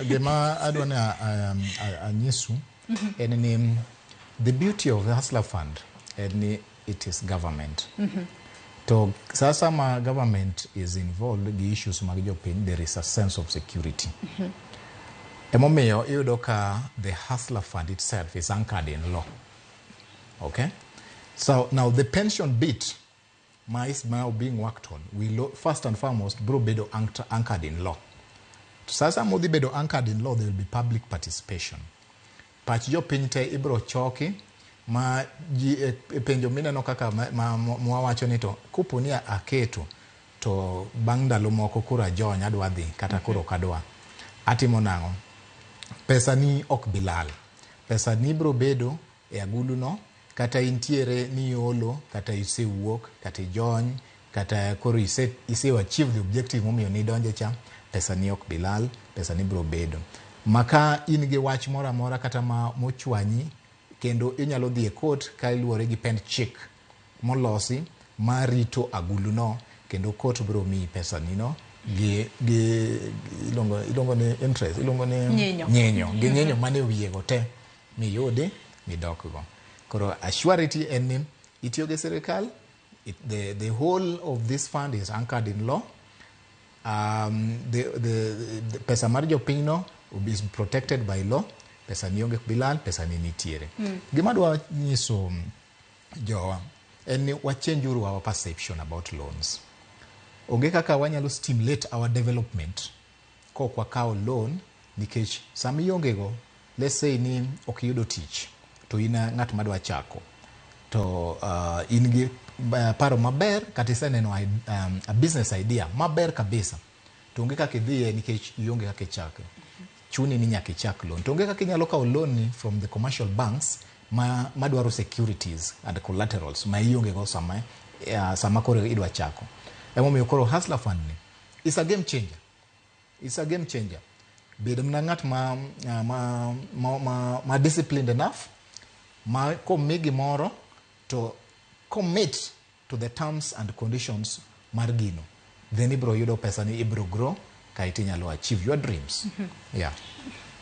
S2: gima adwa ni anyisu en ni the beauty of the Hustler Fund en ni it is government. To sasa ma government is involved gi issues mag jopiny, there is a sense of security. Emomiyo iyudo ka the Hustler Fund itself is anchored in law. Okay? So now the pension bit ma is now being worked on, will first and foremost bro bedo anchored in law. Sasa modhi bedo anchored in law, there will be public participation. Pach jopiny te ibro choki ma ji e penjo mineno kaka mwawacho ni to kopo ni aketo to bang' ndalo moko koro ajony adwa dhi kata koro ok adwa, atimo nang'o? Pesa ni ok bi lal. Pesa ni bro bedo e agulu no, kata intiere ni iolo, kata isewuok, kata ijony, kata koro ise achieve the objective momiyo nidonje cha, pesa ni ok bi lal, pesa ni bro bedo. Maka in gi wach moro amora kata ma mochwanyi, kendo inyalo dhi e court ka iluwore gi pend chik molosi marito agulu no, kendo court biro miyi pesa ni no gi iluongo ni interest, iluongo ni nyinyo, gi nyinyo mane wiye go te miyudi midok go. Koro assurity en ni itiyo gi sirikal, the whole of this fund is anchored in law. The pesa mar jopiny no is protected by law. Pesa ni onge bilal, pesa ni nitiere. Gima dwa nyiso jowa en ni wachange uru our perception about loans. Onge kaka wanyalo stimulate our development kok wakawo loan, nikech sama ionge go, let's say ni ok iyudo tich to in ng'at madwa chako to in gi paro maber kata iseneno a business idea maber kabisa, to onge kaka idhiye nikech ionge kaka ichake. Chuni ni nyaka ichak loan. To onge kaka inyalo kawo loan ni from the commercial banks madwaro securities and collaterals ma ionge go sama koro idwa chako. Emomiyo koro Hustler Fund ni is a game changer. It's a game changer. Bed mana ng'at ma disciplined enough ma komi gimoro to commit to the terms and conditions mar gino. Then ibro yudo pesa ni, ibro grow kaeto inyalo achieve your dreams. Yeah.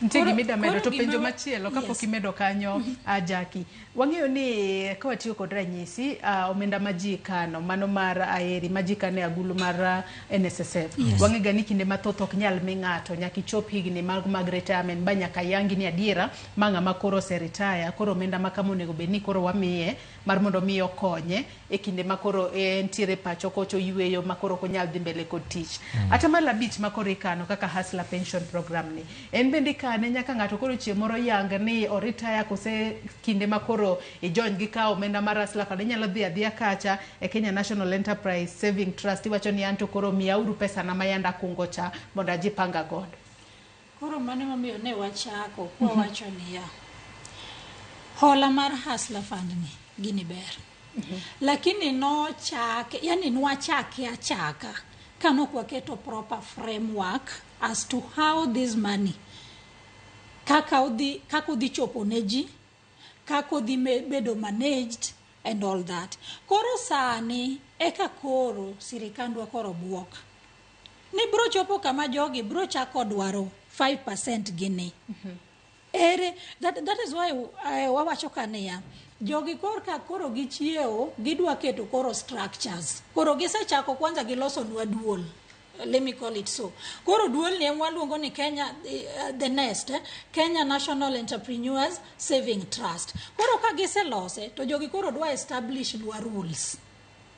S1: Nitie gima ida medo to penjo machielo kapok imedo kanyo, Jackie. Wang'eyo ni ka watiyo kod ranyisi, omenda ma ji kano, mano mar Aheri ma ji kano e agulu mar NSSF. Wang'e ga ni kinde mathoth ok nyal mi ng'ato nyaka ichop higni mag retirement ba nyaka yangi ni adiera ma ng'ama koro ose retire, koro omenda ma kama onego bed ni koro wamiye mar mondo mi okonye e kinde ma koro entiere pacho kocho yweyo ma koro ok onyal dhi mbele kod tich. 5% ma koro ikano kaka Hustler Pension Program ni, en bende ikane nyaka ng'ato koro chieng' moro yang ni oretire kose kinde ma koro ijony gi kawo omenda mar Hustler Fund, inyalo dhi adhiya kacha e Kenya National Enterprise Saving Trust iwacho ni anto koro miyauru pesa na ma yanda akungo cha mondo ajipanga godo.
S3: Koro mano emomiyo ne wachako kwa wacho niya, hola mar Hustler Fund ni gini ber. Lakini nochake, yani nwachake achaka kanok waketo proper framework as to how this money kaka odhi chopo ne ji, kaka odhi bedo managed and all that. Koro sani eka koro sirikandwa koro buok ni bro chopo kama jogi bro chako dwaro 5% gini. Ere, that is why wawacho kaniya, jogi korka koro gichiewo, gidwa keto koro structures. Koro gisechako kwanza gilosonwa duol. Let me call it so. Koro duol ni waluongo ni Kenya, the nest, Kenya National Entrepreneurs Saving Trust. Koro ka giselose, to jogi koro dwa establish nwa rules.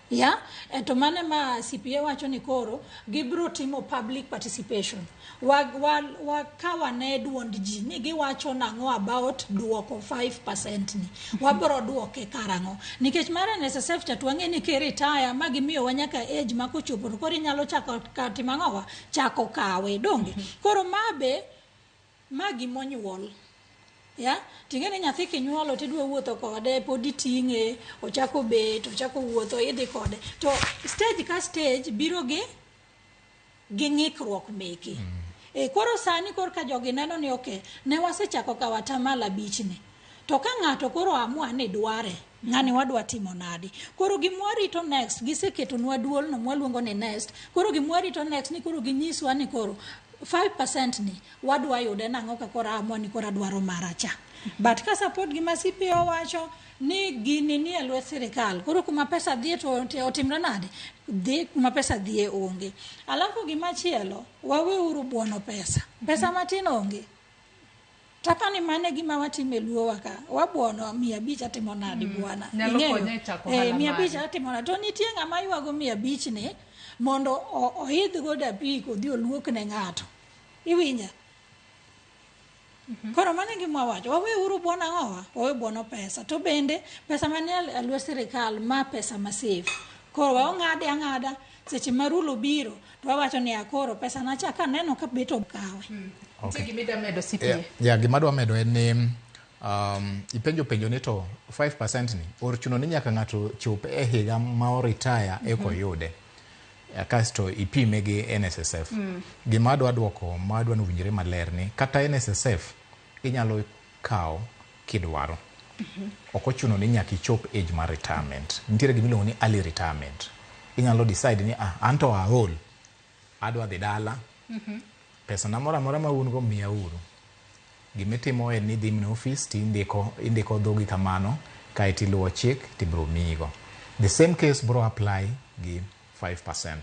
S3: Ya, to mano ma CPA wacho ni koro gibiro timo public participation. Wakaw ane duond ji ni giwacho nang'o about duoko 5% ni. Wabiro duoke karang'o? Nikech mar NSSF cha to wang'e ni ki retire ma gimiyowa nyaka age ma kochopo to koro inyalo chako timo ang'owa? Chako kawe, donge? Koro ma be, ma gimonyuol. Ya, ting'e ni nyathi kinyuolo tidwa wuotho kode, pod iting'e, ochako bet, ochako wuotho, idhi kode. To stage ka stage biro gi ng'ikruok meke. Koro sani korka jogi neno ni okay, ne wasechako kawo atamalo 5 ni. To ka ng'ato koro amua ni dware, ng'ani wadwa timo nadi? Koro gimwarito next, giseketonwa duol no mwaluongo ni next. Koro gimwarito next ni koro ginyiswa ni koro 5% ni wadwa yude nang'o ka koro amua ni koro adwaro mara cha. But ka support gima CPA owacho ni gini ni e lwet sirikal, koro kuma pesa dhiye to otimre nade? Dhi kuma pesa dhiye onge. Alafu gimachielo, waweuru buono pesa. Pesa matin onge. Tapani mane gima watimo e luowa ka, wabuono 500 atimo nadi bwana.
S1: Nyalo konye e chako ohala
S3: 500 atimo nadi. To nitie ng'ama ywago 500 ni mondo oidh godo apiko odhi oluok ne ng'ato. Iwinja? Koro mano e gima wawacho, waweuru buono ang'owa? Wawe buono pesa. To bende pesa manie e lwet sirikal ma pesa ma safe. Koro waong'ade ang'ada seche ma rule obiro to wawacho ni koro pesa na cha kaneno ka bet okawe.
S1: Nitie gima idwa medo CPA?
S2: Yeah, gima adwa medo en ni ipenjo penjo ni to 5% ni ochuno ni nyaka ng'ato chop e higa ma o retire eka oyude. Kasto ipime gi NSSF. Gima adwa duoko ma adwa ni owinjre maler ni kata NSSF inyalo kawo kidwaro. Ok ochuno ni nyaka ichop age mar retirement. Nitiere gima iluongo ni early retirement. Inyalo decide ni anto aol, adwa dhi dala, pesa na moro amora ma un go miya uru. Gimitimo en ni idhi mana e office to indiko dhogi kamano, kaeto iluwo chik tibiro miyigo. The same case biro apply gi 5%.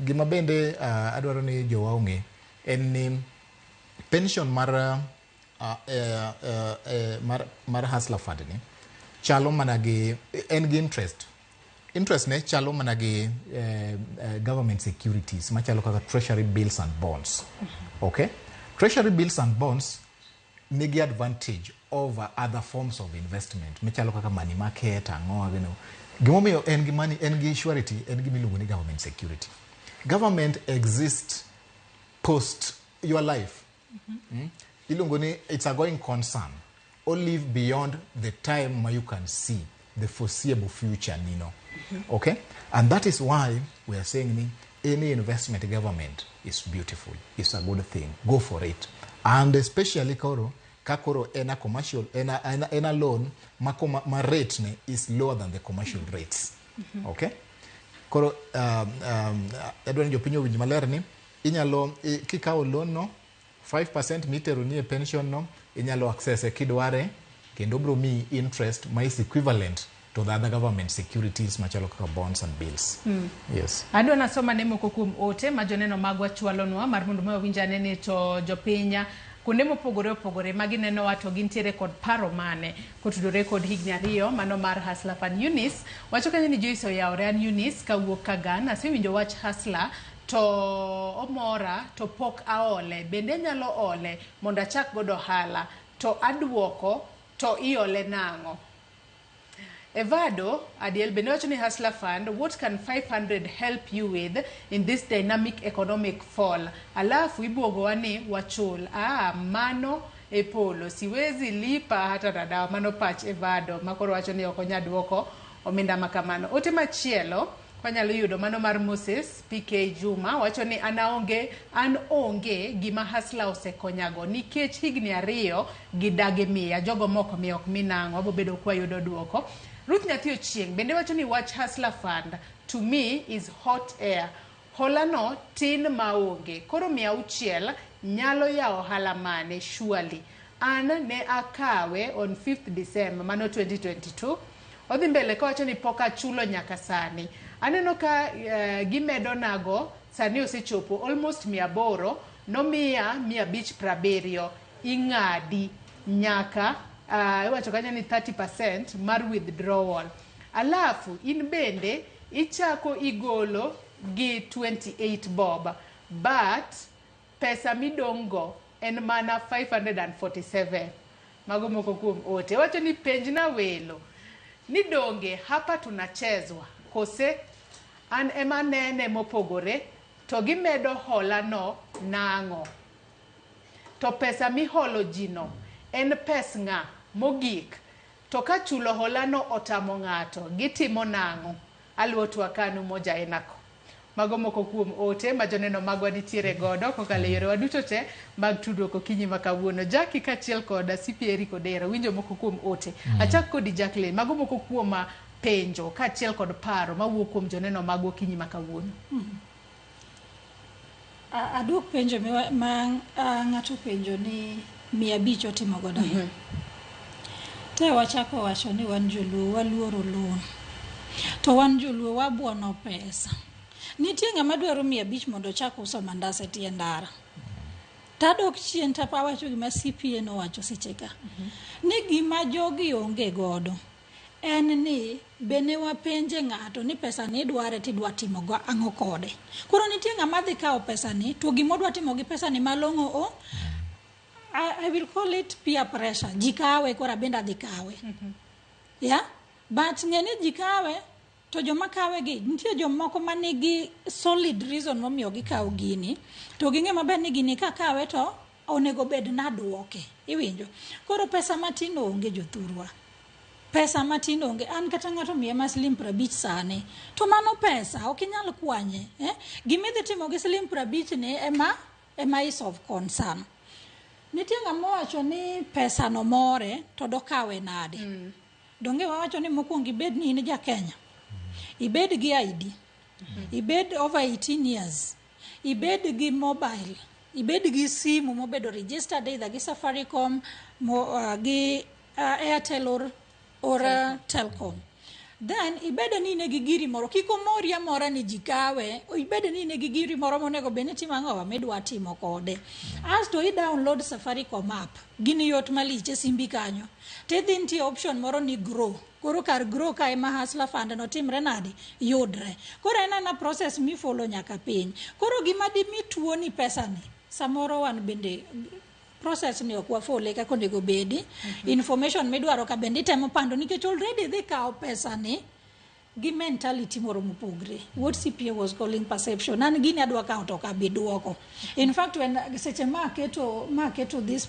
S2: Gima bende adwaro ni jowa ong'e en ni pension mar Hustler Fund ni chalo mana gi en gi interest. Interest ne chalo mana gi government securities machalo kaka treasury bills and bonds. Okay? Treasury bills and bonds nigi advantage over other forms of investment machalo kaka money market, ang'o gino. Gimomiyo en gi money, en gi surety, en gima iluongo ni government security. Government exists post your life. Iluongo ni it's a going concern. Or live beyond the time where you can see the foreseeable future, Nino. Okay? And that is why we are saying ni, any investment government is beautiful. It's a good thing. Go for it. And especially koro, ka koro en a commercial, en a loan, ma, ma rate ne is lower than the commercial rates. Okay? Koro, adwa ni jopiny owinj maler ni, inyalo, kikawo loan no, 5% mitero ni e pension no, inyalo access e kidware, kendo biro miyi interest ma is equivalent to the other government securities machalo kaka bonds and bills. Yes.
S1: Adwa nasoma ne moko kuom ote ma joneno magwa chwalonwa mar mondo mi wawinj ane ni to jopiny kuonde mopogore opogore ma ginenowa to gintiere kod paro mane kotudore kod higni 2 mano mar Hustler Fund. Eunice wacho kanyo ni Joyce oyawore, an Eunice kawuok Kagan, asewinjo wach Hustler to omora to pok aole, bende anyalo ole mondo achak godo ohala to aduoko to iole nang'o? Evado Adiel bende wacho ni Hustler Fund, what can 500 help you with in this dynamic economic fall? Alafu ibuogowa ni wachul. Mano e polo, siwezi lipa hata na dawa. Mano pach Evado makoro wacho ni ok onyal duoko omenda makamano. Ote machielo wanyalo yudo mano mar Moses PK Juma wacho ni an onge gima Hustler osekonyago nikech higni 2 gidagi miya, jogo moko miya ok mi nang'o, wabobedo kwayudo duoko. Ruth Nyathi Ochieng' bende wacho ni wach Hustler Fund to me is hot air. Hola no tin maonge, koro 600 nyalo yawo ohala mane surely. An ne akawe on 5th December mano 2022. Odhi mbele kowacho ni pok achulo nyaka sani. Aneno ka gimedo nago sani osechopo almost 800, nomiya 570 ing'adi nyaka iwacho kanyo ni 30% mar withdrawal. Alafu in bende ichako igolo gi 28 bob, but pesa midong' go en mana 547. Mago moko kuom ote. Wacho ni penjna welo ni donge hapa tunachezwa kose an ema nene mopogore to gimedo hola no nang'o? To pesa miholo ji no en pes ng'a mogik? To ka chulo hola no otamo ng'ato, gitimo nang'o? Aluwo twak kanu moja enako. Mago moko kuom ote ma joneno magwa nitiere godo kokalo e yorewa duto te mag tudruok okinyi ma kawuono. Jackie kaachiel kod CP Eric Odero winjo moko kuom ote. Achak kodi Jacqueline, mago moko kuom penjo kaachiel kod paro mawuok kuom joneno magwa okinyi ma kawuono.
S3: Aduok penjo ma ng'ato penjo ni 500 otimo godo. Te wachako wacho ni wan joluo waluoro loan. To wan joluo wabuono pesa. Nitie ng'ama dwaro 500 mondo ochak uso mandas e tie ndara. Tadok chien tawacho gima CPA nowacho seche ka. Ni gima jogi onge godo en ni bene wapenje ng'ato ni pesa ni idware tidwa timo go ang'o kode. Koro nitie ng'ama dhi kawo pesa ni to gima odwa timo gi pesa ni malong'o o I will call it peer pressure. Ji kawe koro abende adhi kawe. Yeah? But ng'e ni ji kawe to joma kawe gi nitie jomoko manigi solid reason momiyo gikawo gini to ging'e maber ni gini kakawe to onego bed naduoke. Iwinjo? Koro pesa matin onge jothurwa. Pesa matin onge. An kata ng'ato miya ma siling 50 sani to mano pesa ok inyal kwanye. Eh? Gima idhi timo gi siling 50 ni ema is of concern. Nitie ng'ama owacho ni pesa no more to dokawe nade? Donge wawacho ni mokwongo ibed ni in ja Kenya. Ibed gi ID. Ibed over 18 years. Ibed gi mobile. Ibed gi simu mobedo registered either gi Safaricom, gi Airtel or Telcom. Then ibed ni in gi giri moro kik omori amora ni ji kawe ibed ni in gi giri moro monego bed ni timo ang'owa midwa timo kode asto i download Safaricom app gini yot malich e simbi kanyo tidhi nitie option moro ni grow koro kar grow ka ema Hustler Fund no timre nade yudre koro en ana process mifollow nyaka piny koro gima dimi tuo ni pesa ni samoro wan bende process ni ok wafollow kaka onego bedi. Information midwaro ka bende itemo pando nikech already dhi kawo pesa ni gi mentality moro mopogre. What CPA was calling perception. An gini adwa kawo to ok abi duoko. In fact, when seche ma aketo this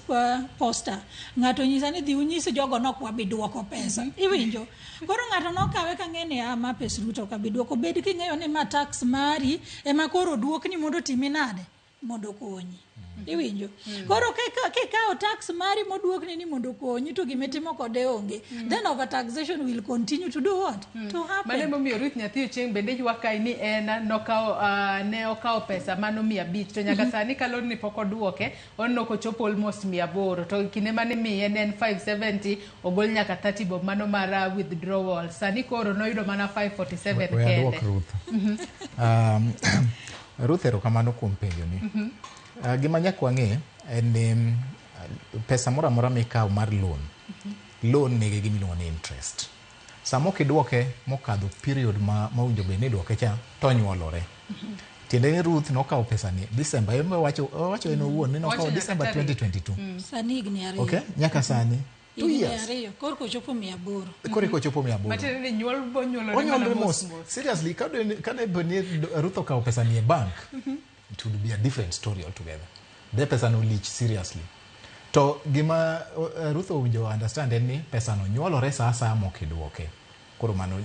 S3: poster, ng'ato nyisa ni dhi unyis jogo nok wabi duoko pesa. Iwinjo? Koro ng'ato nokawe ka ng'e ni ah, ma pes Ruto ok abi duoko. Bed king'eyo ni ma tax mari ema koro duokni mondo otimi nade? Mondo okonyi. Iwinjo? Koro kikawo tax mari moduokni ni mondo okonyi to gimitimo kode onge. Then overtaxation will continue to do what? To happen.
S1: Mano emomiyo Ruth nyathi Ochieng' bende ywak kae ni en nokawo ne okawo pesa mano 500 to nyaka sani ka loan ni pok oduoke oneno kochopo almost 800 to kinde mane miye ne en 570 ogol nyaka 30 bob mano mar withdrawal sani koro noyudo mana 547
S2: We aduok
S1: kende.
S2: Ruth. Ruth erokamano kuom penjoni. Gima nyaka wang'e en ni pesa moro amora mikawo mar loan, loan nigi gima iluongo ni interest. Sama ok idwoke mokadho period ma owinjo bed ni idwoke cha, to onyuolore. Tiende ni Ruth nokawo pesa ni December, ema owacho en owuon ni nokawo
S1: Owacho nyaka
S2: December
S1: tarik.
S2: 2022.
S3: Sani higni 2.
S2: Okay, nyaka sani. 2
S3: Higni
S2: years.
S3: 2. Korka ochopo 800.
S2: Koro eka ochopo 800.
S1: Matiende ni nyuol bonyuolore mana
S2: Onyuolre
S1: mos
S2: mos.
S1: mos.
S2: Seriously, kane bed ni Ruth okawo pesa ni e bank, it would be a different story altogether. De pesa no lich seriously. To gima Ruth owinjo understand en ni pesa no nyuolore sa asaya mok idwoke. Koro mano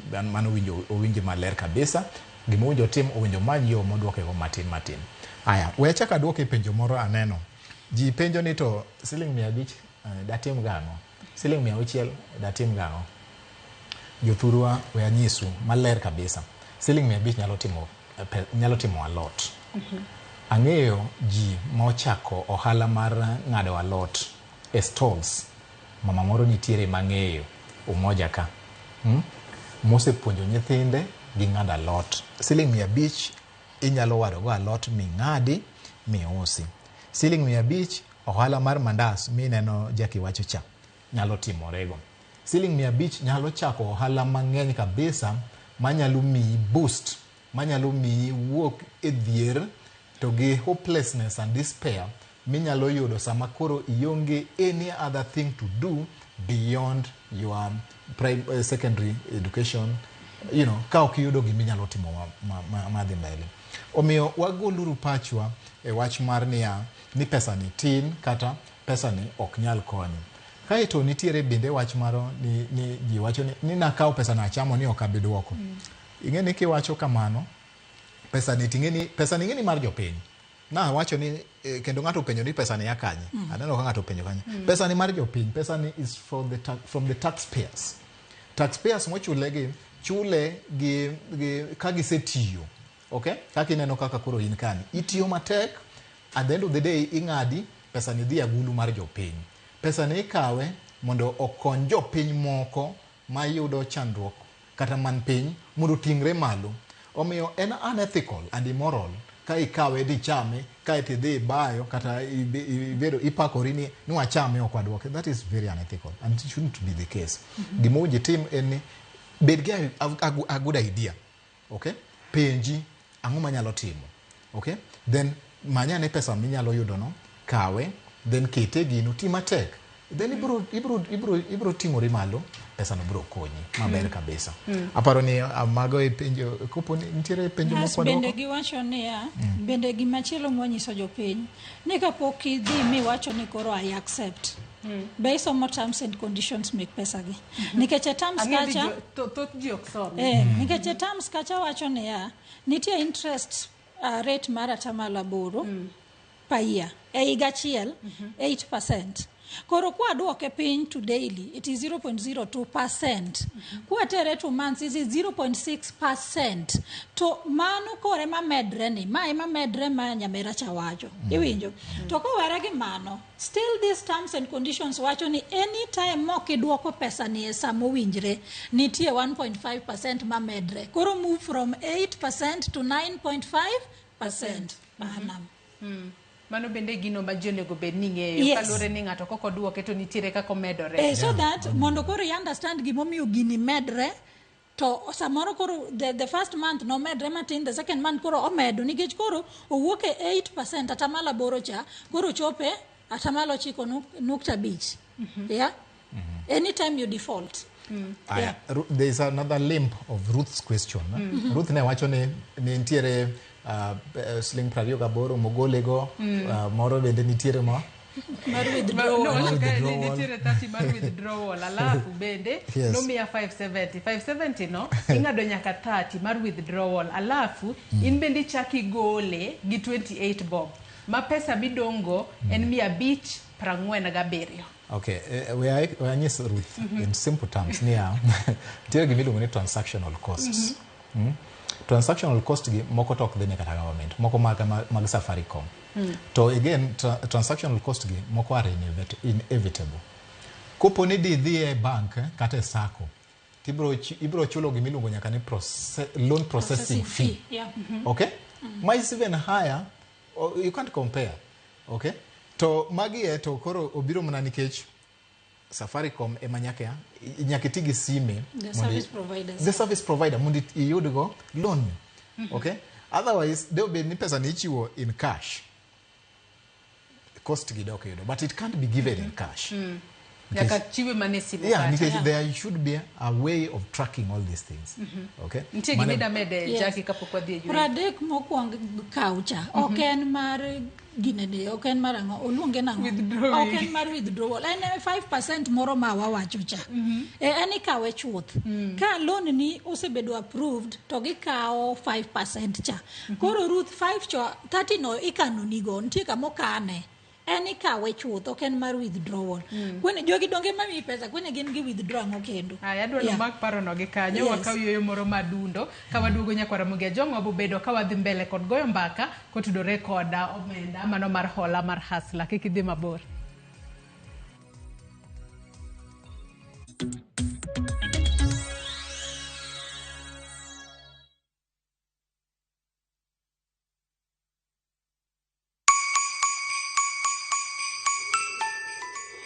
S2: owinjo owinj maler kabisa. Gima owinjo otim owinjo omany yo modwoke go matin matin. Aya, we achak aduoke penjo moro aneno. Ji penjo ni to siling 500 datim gang'o? Siling 600 datim gang'o? Jothurwa we anyisu maler kabisa. Siling 500 nyalo timo alot. Ang'eyo ji mochako ohala mar ng'ado alot e stalls. Mama moro nitiere mang'eyo Umoja ka. Mosepuonjo nyithinde gi ng'ado alot. Siling 500 inyalo waro go alot ming'adi miusi. Siling 500 ohala mar mandas mineno Jackie wacho cha nyalo timorego. Siling 500 nyalo chako ohala mang'eny kabisa manyalo miyi boost, manyalo miyi wuok e dhier to gi hopelessness and despair minyalo yudo sama koro ionge any other thing to do beyond your secondary education, ka ok iyudo giminyalo timo madhi mbele. Omiyo wagoluru pachwa e wach mar niya ni pesa ni tin kata pesa ni ok nyal konyo. Kaeto nitiere bende wach maro ni ji wacho ni nakawo pesa na achamo ni ok abi duoko. Ing'e ni kiwacho kamano, pesa ni ting'e pesa ni ing'e ni mar jopiny. Na wacho ni kendo ng'ato openjo ni pesa ni ya kanye. Aneno ka ng'ato openjo kanyo. Pesa ni mar jopiny, pesa ni is for the from the taxpayers. Taxpayers mochule gi chule gi ka gisetiyo. Okay? Kaka ineno kaka koro in kani. Itiyo matek, at the end of the day ing'adi pesa ni dhi agulu mar jopiny. Pesa ni ikawe mondo okony jopiny moko mayudo chandruok kata man piny mondo oting're malo. Omiyo en unethical and immoral ka ikawe dichame ka tidhi bayo kata ibedo ipakori ni wachame ok waduoke. That is very unethical and it shouldn't be the case. Gima owinjo itim en ni bed gi a good idea. Okay? Penji ang'o manyalo timo. Okay? Then manyane pesa minyalo yudo no, kawe, then kete gino, ti matek. Then ibro ting'ori malo, pesa no bro konyi maber kabisa. Aparo ni mago e penjo, kopo ni nitiere penjo moko wadwoko?
S3: Bende giwacho niya, bende gimachielo mwanyiso jopiny, ni kapok idhi miwacho ni koro I accept. Be isomo terms and conditions mek pesa gi. Nikech e terms kacha
S1: thoth ji ok som.
S3: Nikech e terms kacha wacho niya, nitie interest rate mar 8% per year. E higa achiel 8%. Koro kwa duoke piny to daily, it is 0.02%. Kwa tere to months, it is 0.6%. To mano kore ma medre ni, ma ema medre ma nyamera cha wacho. Iwinjo? To kowere gi mano, still these terms and conditions wacho ni any time mok iduoko pesa ni e sama owinjre, nitie 1.5% ma medre. Koro move from 8% to 9.5% per annum.
S1: Mano bende gino ma ji onego bed ni ng'eyo. Kaluwore ni ng'ato kok oduoke to nitiere kaka omedore.
S3: So that mondo koro i understand gimomiyo gini medre, to samoro koro the first month nomedre matin, the second month koro omedo nikech koro owuok e 8% 8 cha, koro chope 9.5. Yeah? Anytime you default.
S2: There is another limb of Ruth's question. Ruth ne wacho ni nitiere siling 28 mogolego, moro bende nitiere mo
S3: mar withdrawal.
S1: Nitiere 30 mar withdrawal, alafu bende nomiya 570. 570 no ing'ado nyaka 30 mar withdrawal, alafu in bende ichak igole gi 28 bob. Ma pesa midongo en 547.
S2: Okay, we anyis Ruth in simple terms niya, nitiere gima iluongo ni transactional costs. Transactional cost gi moko to ok dhi ne kata government, moko mag Safaricom. To again, transactional cost gi moko are inevitable. Kopo ni dhi e bank kata e sacco, ibro chulo gima iluongo nyaka ni loan processing fee. Okay? Ma is even higher, you can't compare. Okay? To magi e to koro obiro mana nikech Safaricom ema nyaka iti gi sime,
S3: the service providers.
S2: The service provider mondo iyudgo loan. Okay? Otherwise, there will be ni pesa ni ichiwo in cash. Cost gi dok yudo, but it can't be given in cash.
S1: Nyaka chiwe mana e simu.
S2: Yeah, nikech there should be a way of tracking all these things. Okay?
S1: Nitie gima idamede Jackie kapok wadhi e yweyo.
S3: 30 mokwong kaucha, ok en mar ginene, ok en mar ang'o, oluonge nang'o? Ok en mar withdrawal, en 5% moro ma wawacho cha. En ikawe chuth. Ka loan ni osebedo approved to gikawo 5% cha. Koro Ruth 5 cho 30 no ikano nigo, nitie kama okane. En ikawe chuth, ok en mar withdrawal. Kwene jogi donge mamiyi pesa, kwene gin gi withdraw ang'o kendo.
S1: Aya, adwa ni mak parono gi kanyo, wakaw yueyo moro madundo, ka waduogo nyakwara Ramogi Ajwang' wabobedo ka wadhi mbele kod goyo mbaka kotudore kod omenda mano mar hola mar Hustler. Kik idhi mabor.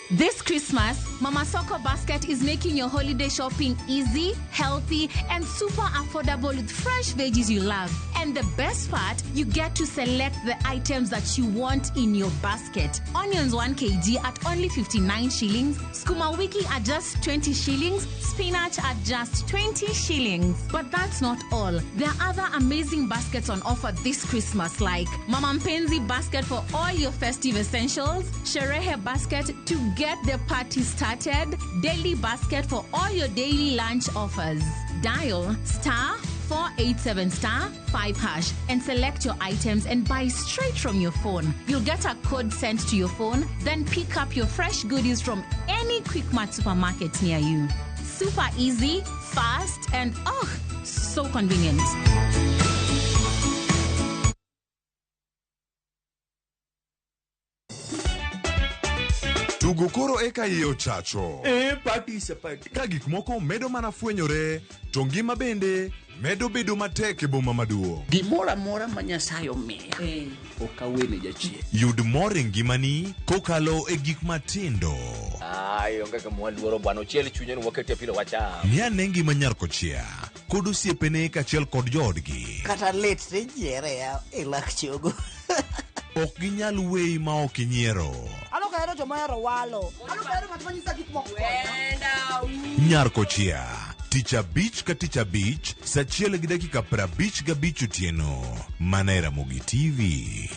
S9: This Christmas, Mama Soko Basket is making your holiday shopping easy, healthy, and super affordable with fresh veggies you love. And the best part, you get to select the items that you want in your basket. Onions 1 kg at only 59 shillings, skuma wiki at just 20 shillings, spinach at just 20 shillings. But that's not all. There are other amazing baskets on offer this Christmas, like Mama Mpenzi basket for all your festive essentials, Sherehe basket to get the party started, daily basket for all your daily lunch offers. Dial star 487 star 5 hash and select your items and buy straight from your phone. You'll get a code sent to your phone, then pick up your fresh goodies from any Quickmart supermarket near you. Super easy, fast, and oh, so convenient.
S14: Tugo koro eka iye ochacho.
S15: E party is a party.
S14: Ka gik moko medo mana fwenyore, to ngima bende medo bedo matek e boma maduong'.
S16: Gimoro amora ma Nyasaye omiya ok awene jachien.
S14: Yud mor e ngimani kokalo e gik matindo.
S17: Ai, onge kama waluoro bwana, ochiel chunye ni wakete pilo wacham.
S14: Ng'i ane ngima nyar kochia kod osiepene kaachiel kod joodgi.
S18: Kata lit tijiere ya e lak chogo.
S14: Ok ginyal weyi ma ok inyiero.
S18: An ok ahero joma ohero walo. An ok ahero ng'at ma nyisa gik moko.
S14: Nyar kochia tich abich ka tich abich saa achiel gi dakika 55 otieno mana e Ramogi TV.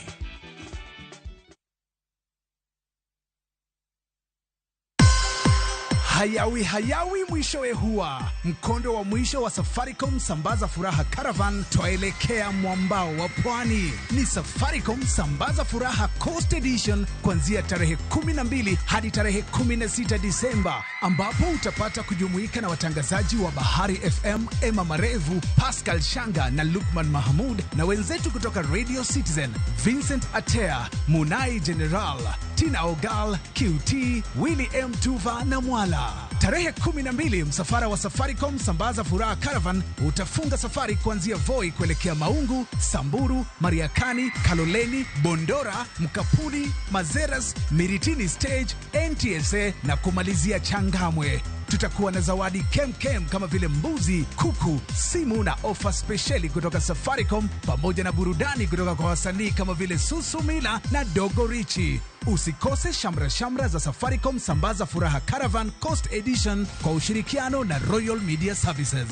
S19: Hayawi hayawi mwishowe huwa mkondo wa mwisho wa Safaricom Sambaza Furaha Caravan twaelekea mwambao wa pwani. Ni Safaricom Sambaza Furaha Coast Edition kuanzia tarehe 12 hadi tarehe 16 Disemba, ambapo utapata kujumuika na watangazaji wa Bahari FM Emma Marevu, Pascal Shanga na Lukman Mahmud na wenzetu kutoka Radio Citizen Vincent Atea, Munai General, Tina Ogal, QT, Willy M Tuva na Mwala. Tarehe 12 msafara wa Safaricom Sambaza Furaha Caravan utafunga safari kuanzia Voi kuelekea Maungu, Samburu, Mariakani, Kaloleni, Bondora, Mkapuni, Mazeras, Miritini Stage, NTSA na kumalizia Changamwe. Tutakuwa na zawadi kemkem kama vile mbuzi, kuku, simu na ofa spesheli kutoka Safaricom pamoja na burudani kutoka kwa wasanii kama vile Susumila na Dogo Richi. Usikose shamra shamra za Safaricom Sambaza Furaha Caravan Coast Edition kwa ushirikiano na Royal Media Services.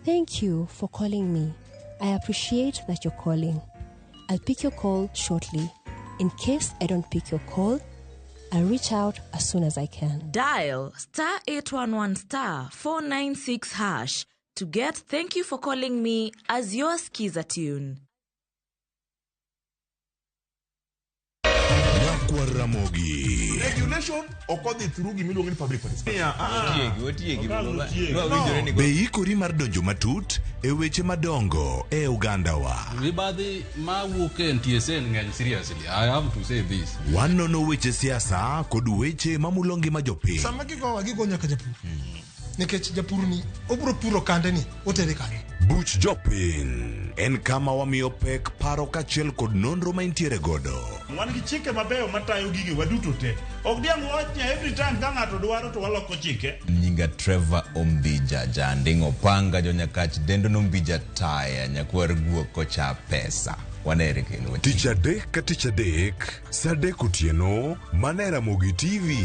S20: Thank you for calling me. I appreciate that you're calling. I'll pick your call shortly. In case I don't pick your call, I'll reach out as soon as I can.
S21: Dial star 811 star 496 hash to get Thank You for Calling Me as your skiza tune.
S14: Nyakwar Ramogi.
S15: Regulation ok odhi through gimiluongo ni public participation.
S17: Otiegi,
S14: No. Be ikori mar donjo matut e weche madongo e ogandawa.
S22: Mibadhi mawuok e NTSA ng'eny seriously. I have to say this.
S14: Wanono weche siasa kod weche mamulo ngima jopiny.
S23: Sama gigowa gigo nyaka japur. Nikech japur ni obiro puro kande ni otere kanye.
S14: Buch jopiny en kama wamiyo pek paro kaachiel kod nonro ma intiere godo.
S24: Wan gi chike mabeyo matayo gige waduto te. Ok diang' wach ni every time ka ng'ato dwaro to waloko chike.
S25: Nyinga Trevor Ombija Janding Opanga jonyakach dendo nombija taya nyakwar guok kocha pesa. Wanere kendo.
S14: Tich adek ka tich adek, saa adek otieno, mana e Ramogi TV.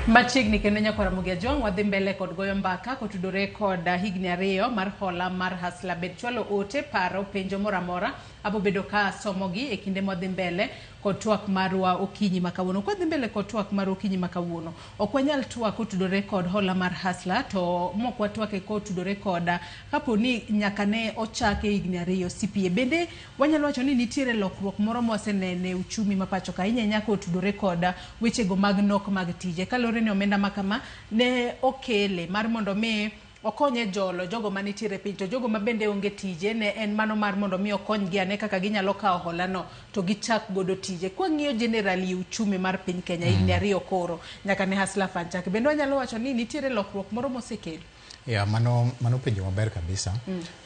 S1: Machiegni kendo nyakwar Ramogi Ajwang' wadhi mbele kod goyo mbaka kotudore kod higni ariyo mar hola mar Hustler. Bed chwalo ote, paro, penjo moro amora abo bedo ka somogi e kinde mwadhi mbele kod twak marwa okinyi ma kawuono. Kwadhi mbele kod twak mar okinyi ma kawuono, ok wanyal twak kotudore kod hola mar Hustler to mok watwake kotudore kod kapo ni nyaka ne ochake higni ariyo CPA. Bende wanyalo wacho ni nitiere lokruok moro mwasenene e uchumi ma pacho ka ahinya ahinya kotudore kod wechego mag nok mag tije. Kaluwore ni omenda ma kama ne okele mar mondo mi okonye jolo jogo manitiere piny, to jogo ma bende onge tije ne en mano mar mondo mi okonygi ane kaka ginyalo kawo holano to gichak godo tije. Kwang'iyo generally uchumi mar piny Kenya higni 2 koro nyaka ne Hustler Fund chak, bende wanyalo wacho ni nitiere lokruok moro mosekel?
S2: Yeah, mano penjo maber kabisa.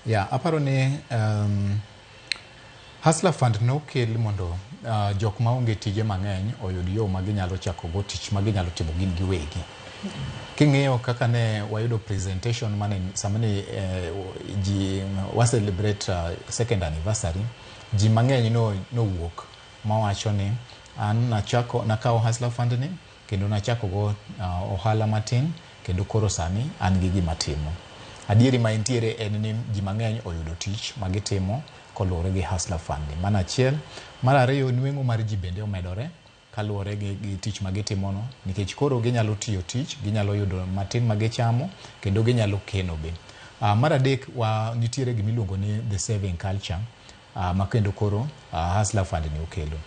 S2: Yeah, aparo ni Hustler Fund nokel mondo jok maonge tije mang'eny oyud yo ma ginyalo chako go tich ma ginyalo timo gin giwegi. King'iyo kaka ne wayudo presentation mane sama ne ji wa celebrate second anniversary, ji mang'eny nowuok mawacho ni an nakawo Hustler Fund ni kendo nachako go ohala matin kendo koro sani an gi gima timo. Adieri ma entiere en ni ji mang'eny oyudo tich ma gitimo koluwore gi Hustler Fund ni. Mano achiel. Mar ariyo, nweng'o mar ji bende omedore kaluwore gi tich ma gitimono, nikech koro ginyalo tiyo tich, ginyalo yudo matin ma gichamo kendo ginyalo keno be. Mar adek, nitiere gima iluongo ni the saving culture, ma kendo koro Hustler Fund ni okelo.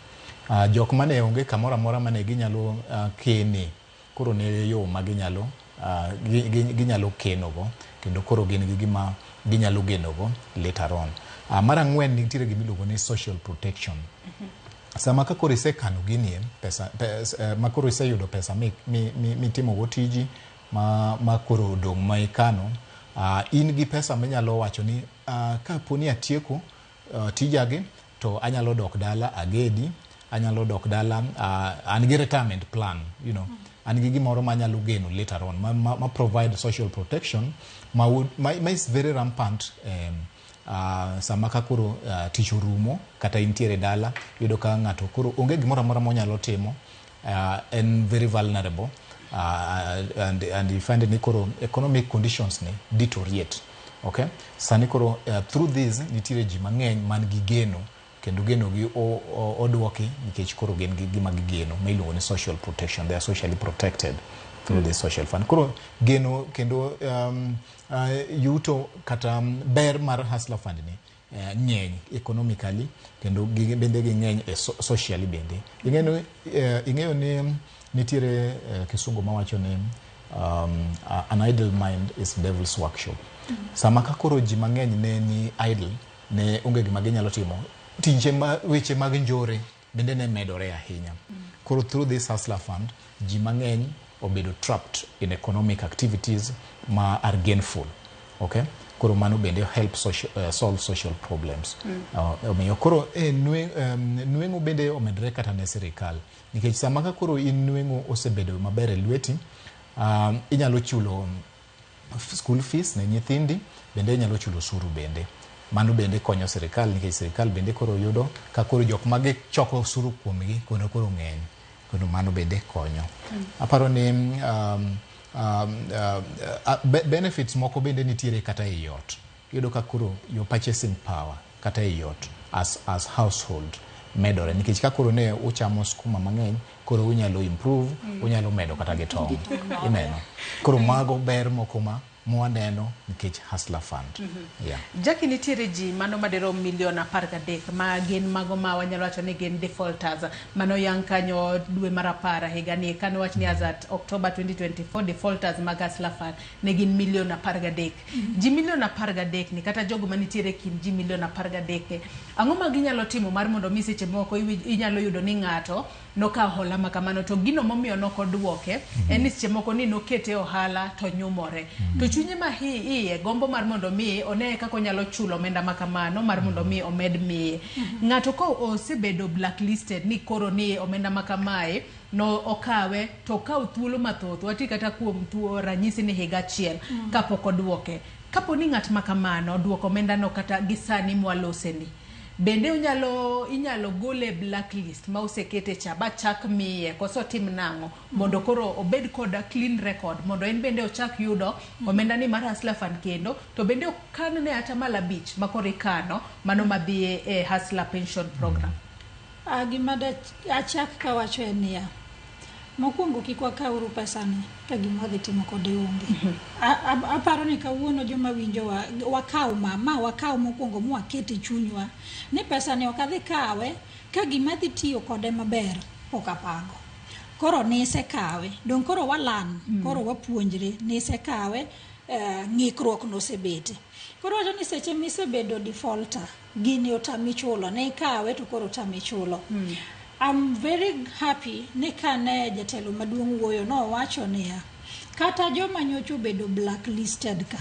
S2: Jok mane onge kamoro amora mane ginyalo kene, koro ne yo ma ginyalo kenogo kendo koro gin gi gima ginyalo genogo later on. Mar ang'wen, nitiere gima iluongo ni social protection. Sama ka koro isekano ginie pesa, ma koro iseyudo pesa mitimo go tiji ma koro odong' ma ikano, in gi pesa minyalo wacho ni kapo ni atieko tijagi to anyalo dok dala agedi, anyalo dok dala, an gi retirement plan, you know, an gi gimoro manyalo geno later on ma provide social protection ma is very rampant. Sama ka koro tich orumo kata intiere dala, yudo ka ng'ato koro onge gimoro amora monyalo timo, en very vulnerable, and you find ni koro economic conditions ni deteriorate. Okay, sani koro through this nitiere ji mang'eny man gi geno kendo geno gi oduoki nikech koro gin gi gima gigeno ma iluongo ni social protection. They are socially protected through the social fund. Koro geno kendo yuto kata ber mar Hustler Fund ni ng'eny economically kendo bende ging'eny socially bende. Ing'eyo ni nitiere kisungu mawacho ni an idle mind is devil's workshop. Sama ka koro ji mang'eny ne ni idle, ne onge gima ginyalo timo, tije ma weche mag njore bende ne medore ahinya. Koro through this Hustler Fund, ji mang'eny obedo trapped in economic activities ma are gainful. Okay? Koro mano bende help solve social problems. Omiyo koro nweng'o bende omedore kata ne sirikal. Nikech sama ka koro in nweng'o osebedo maber e lweti, inyalo chulo school fees ne nyithindi, bende inyalo chulo osuru bende. Mano bende konyo sirikal nikech sirikal bende koro yudo ka koro jok ma gichoko osuru kuomgi koro ng'eny. Kendo mano bende konyo. Aparo ni benefits moko bende nitiere kata e ot. Iyudo ka koro your purchasing power kata e ot as household medore nikech ka koro ne uchamo skuma mang'eny, koro unyalo improve, unyalo medo kata gi tong'. Ineno. Koro mago ber moko ma mwaneno nikech Hustler Fund. Yeah.
S1: Jackie, nitiere ji mano madirom milion 13 ma gin mago ma wanyalo wacho ni gin defaulters mano yang kanyo dwe mar 10 higani kane wach ni as at October 2024 defaulters mag Hustler Fund ne gin milion 13. Ji milion 13 ni kata jogo manitiere kind ji milion 13, ang'o ma ginyalo timo mar mondo mi seche moko inyalo yudo ni ng'ato nokawo hola ma kamano to gino momiyo nokoduoke en ni seche moko ni nokete ohala to nyumore. To chunye ma iye gombo mar mondo mi one kaka onyalo chulo omenda ma kamano mar mondo mi omed miye. Ng'ato ko osebedo blacklisted ni koro ni omenda ma kamae no okawe to okawo thuolo mathoth, wati kata kuom tuo ranyisi ni higa achiel kapok oduoke. Kapo ni ng'at ma kamano oduoko omenda no kata gi sani mwaloseni, bende inyalo gole blacklist ma osekete cha ba chak miye koso tim nang'o mondo koro obed kod a clean record mondo en bende ochak yudo omenda ni mar Hustler Fund kendo to bende okan ne 5% ma koro ikano mano madhi e Hustler Pension Program.
S3: Gima da achak kawacho en niya, mokwongo kik wakawuru pesani ka gima wadhi timo kode onge. Aparo ni kawuono joma winjowa wakaw ma wakaw mokwongo mwaket e chunywa ni pesani ok adhi kawe ka gima adhi tiyo kode maber pok apango. Koro nisekawe, dong' koro walan, koro wapuonjre, nisekawe. Ng'ikruok nosebete. Koro wacho ni seche misebedo defaulter, gini otami chulo, ne ikawe to koro otami chulo. I'm very happy ni kane jatelo maduong' wuoyo nowacho niya, kata joma nyocha obedo blacklisted ka,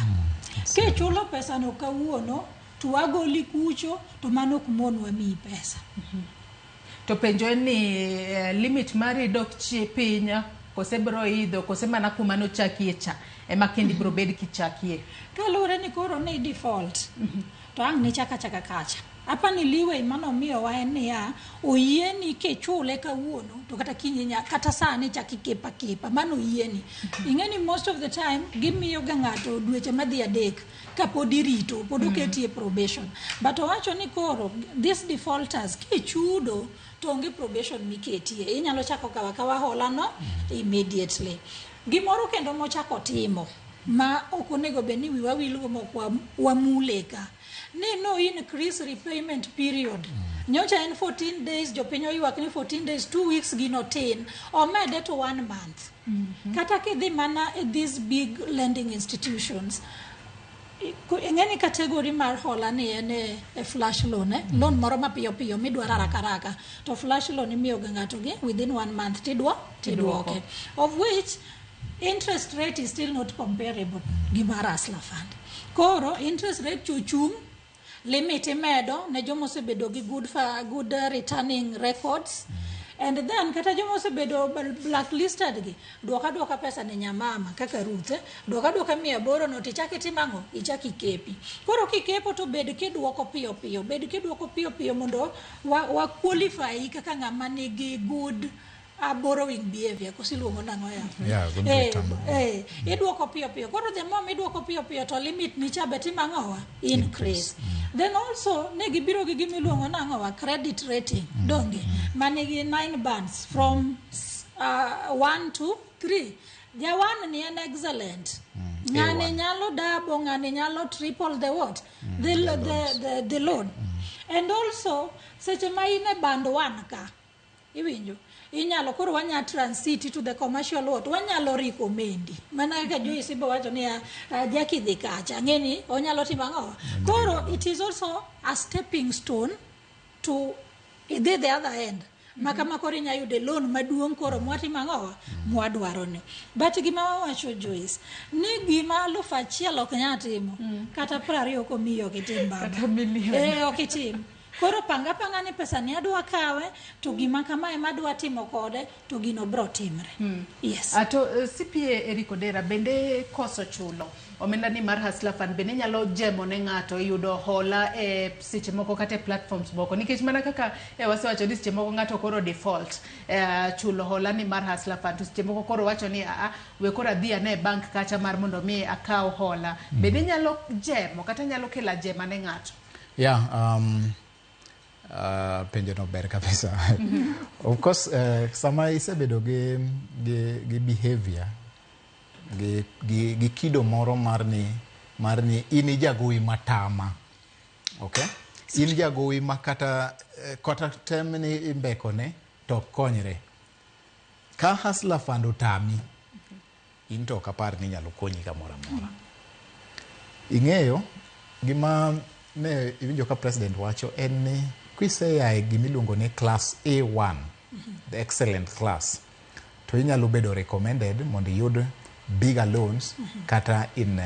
S3: kichulo pesano kawuono to wagoli kucho to mano ok monwa miyi pesa.
S1: To penjo en ni limit mari dok chi piny kose bro idho kose mana kuma nochakie cha ema kendi bro bed kichakie.
S3: Kaluwore ni koro ni default to ang' nichaka chaka kacha. Apani leeway manomiyowa en niya, oyieni kichule kawuono to kata kiny kata sani chak ikepa kepa, mano oyieni. Ing'e ni most of the time gimiyo ga ng'ato dweche madhi 3 kapod irito, pod oketi e probation. But owacho ni koro these defaulters kichudo to onge probation miketie, inyalo chako kawo akawa hola no immediately. Gimoro kendo mochako timo ma ok onego bed ni wiwa wilgo mok wamule ka ni no increase repayment period. Nyocha en 14 days, jopiny oywak ni 14 days, 2 weeks gino tin, omede to 1 month. Kata kidhi mana e these big lending institutions, ing'e ni category mar hola ni en e flash loan, eh? Loan moro mapiyo piyo midwaro haraka haraka, to flash loan imiyo ga ng'ato gi within 1 month tidwoke, of which interest rate is still not comparable gi mar Hustler Fund. Koro interest rate chochung', limit imedo ne joma osebedo gi good returning records, and then kata joma osebedo blacklisted gi, duoka duoka pesa ne nyamama kaka Ruth, duoka duoka 800 no tichak itim ang'o, ichak ikepi. Koro kikepo to bed kiduoko piyo piyo, bed kiduoko piyo piyo mondo wa qualify kaka ng'ama nigi good borrowing behavior, koso iluongo nang'o ya?
S2: Yeah, good return.
S3: Iduoko piyo piyo. Koro the more miduoko piyo piyo to limit ni cha be timo ang'owa? Increase. Then also ne gibiro gi gima iluongo nang'owa? Credit rating. Donge? Manigi 9 bands from 1 to 3. Jawan ni en excellent. Ng'ani nyalo double, ng'ani nyalo triple the what? The loan. And also seche ma in e band 1 ka, iwinjo, inyalo koro wanya transit to the commercial lot, wanyalo recommend. Mana kaka Joyce bo wacho ni Jackie dhi kacha, ng'eni onyalo timo ang'o? Koro it is also a stepping stone to idhi the other end. Maka koro inya yude loan maduong' koro mwatimo ang'o? Mwadwaro ni. But gima wawacho Joyce, ni gima 1000 ok nyal timo, kata 20 ok omiyi ok itim baba.
S1: Kata million.
S3: Ok itim. Koro panga panga ni pesa ni adwa kawe, to gima kama ema adwa timo kode, to gino bro timre. Yes.
S1: To CPA Eric Odera bende koso chulo omenda ni mar Hustler Fund bende nyalo jemo ne ng'ato yudo hola e seche moko kata e platforms moko, nikech mana kaka wasewacho ni seche moko ng'ato koro default chulo hola ni mar Hustler Fund, to seche moko koro wacho ni we koro adhi ane e bank kacha mar mondo mi akaw hola. Bende nyalo jemo kata nyalo kelo ajema ne ng'ato?
S2: Yeah, penjo no ber kabisa. Of course, sama isebedo gi behavior, gi kido moro mar ni in ijagowi matama. Okay? In jagowi ma kata tem ni imbekone to konyre. Ka Hustler Fund otami, in to ok apar ni inyalo konyi kamoro amora. Ing'eyo gima ne iwinjo ka president wacho en ni kiseya e gimiluongo ni class A1, the excellent class, to inyalo bedo recommended mondo iyud bigger loans kata in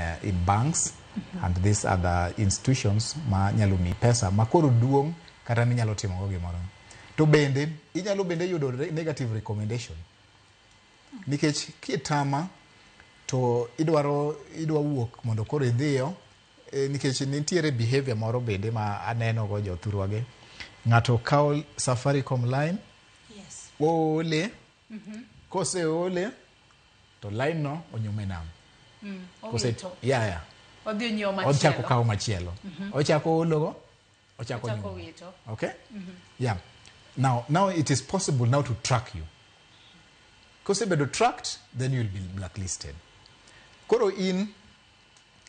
S2: banks and these other institutions ma nyalo miyi pesa ma koro duong' kata minyalo timogo gimoro. To bende inyalo bende yudo negative recommendation, nikech kitama to idwa wuok mondo koro idhiyo, nikech nitiere behavior moro bende ma aneno go jothurwagi. Ng'ato kawo Safaricom line, oole, koseole to line no onyume nam.
S1: Odhi onyiewo machielo.
S2: Ochako kawo machielo. Ochako ologo, ochako nyumo. Okay? Yeah. Now it is possible now to track you. Kosebedo tracked, then you will be blacklisted. Koro in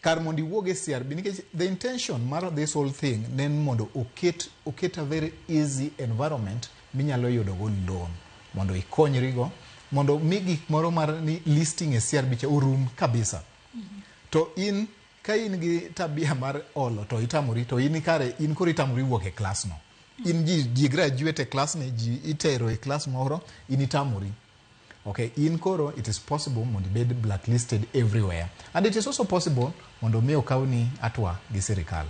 S2: kar mondo iwuog e CRB, nikech the intention mar this whole thing ne en mondo oket a very easy environment minyalo yudo go loan mondo ikonyrigo, mondo mi gik moro mar ni listing e CRB cha orum kabisa. To in ka in gi tabia mar olo to itamori, to in kare in koro itamori wuok e klas no. In ji graduate e klas ni, ji itero e klas moro, in itamori. Okay, in koro it is possible mondo ibed blacklisted everywhere. And it is also possible mondo mi okawni atwa gi sirikal.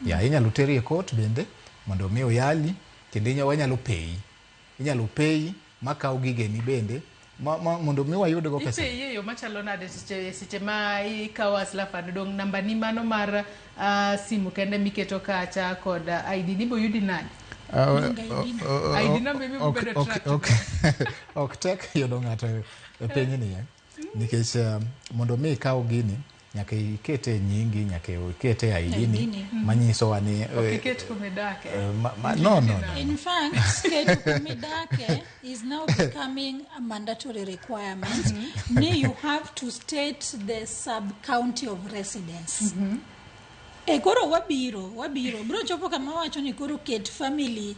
S2: Yeah, inyalo teri e court bende mondo mi oyali, kendo wanyalo peyi. Inyalo peyi makaw gigeni bende mondo mi wayudgo pesa.
S1: Ipeyi e yo machalo nade seche ma ikawo Hustler Fund? Dong namba ni mano mar simu kende miketo kacha kod ID ni boyudi nade? ID number mi bedo tracked.
S2: Ok tek yudo ng'ato e pinyni, eh. Nikech mondo mi ikaw gini nyaka ikete nyingi, nyaka ikete ID ni
S3: ID ni.
S2: Manyisowa ni
S1: Ok iket kuma idake.
S2: No.
S3: In fact, keto kumidake is now becoming a mandatory requirement. Ni you have to state the sub-county of residence. E koro wabiro bro chopo kama wacho ni koro ket family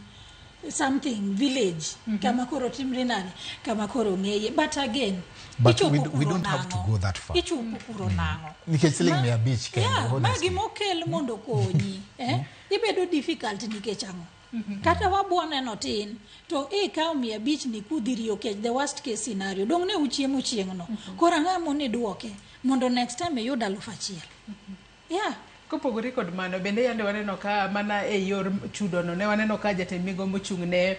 S3: something village kama koro timre nade, kama koro ng'eye. But again,
S2: But
S3: ichopo
S2: we
S3: kuro
S2: don't have to
S3: nang'o?
S2: go that far.
S3: Ichopo kuro nang'o?
S2: Nikech siling 500 kende,
S3: Yeah, ma
S2: honestly.
S3: gimokel mondo konyi, eh? Ibedo difficult nikech ang'o? Kata wabwo neno tin to ikawo 500 ni kudhi riyo kech, the worst case scenario dong' ne uchiemo chieng'no. Koro ang'o moni duoke mondo next time iyud 1000? Yeah.
S1: Kopogore kod mano, bende yande waneno ka mana e yor chudono ne waneno ka jatend migawo mochung' ne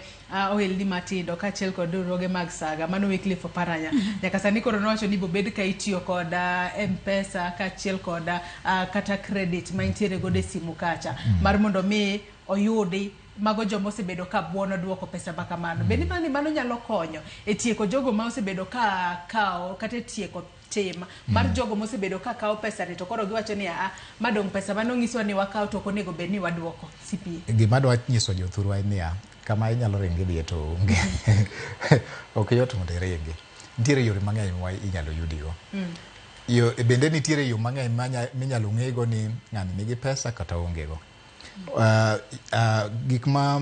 S1: ohelni matindo kaachiel kod riwruoge mag saga mano Wycliffe Oparanya nyaka sani koro nowacho ni bobed ka itiyo kod M-Pesa kaachiel kod kata credit ma intiere godo e simu kacha mar mondo mi oyudi mago joma osebedo ka buono duoko pesa ma kamano. Bende iparo ni mano nyalo konyo e tieko jogo ma osebedo ka kawo kata e tieko tim mar jogo mosebedo ka kawo pesa ni to koro giwacho ni aa madong pesa mane onyiswa ni wakawo to ok onego bed ni waduoko CPA.
S2: Gima adwa nyiso jothurwa en niya, kama inyalo ringi dhiye to onge. Ok yot mondo iringi. Nitiere yore mang'eny ma inyalo yudigo. Yo, bende nitiere yo mang'eny minyalo ng'ego ni ng'ani nigi pesa kata onge go. Gik ma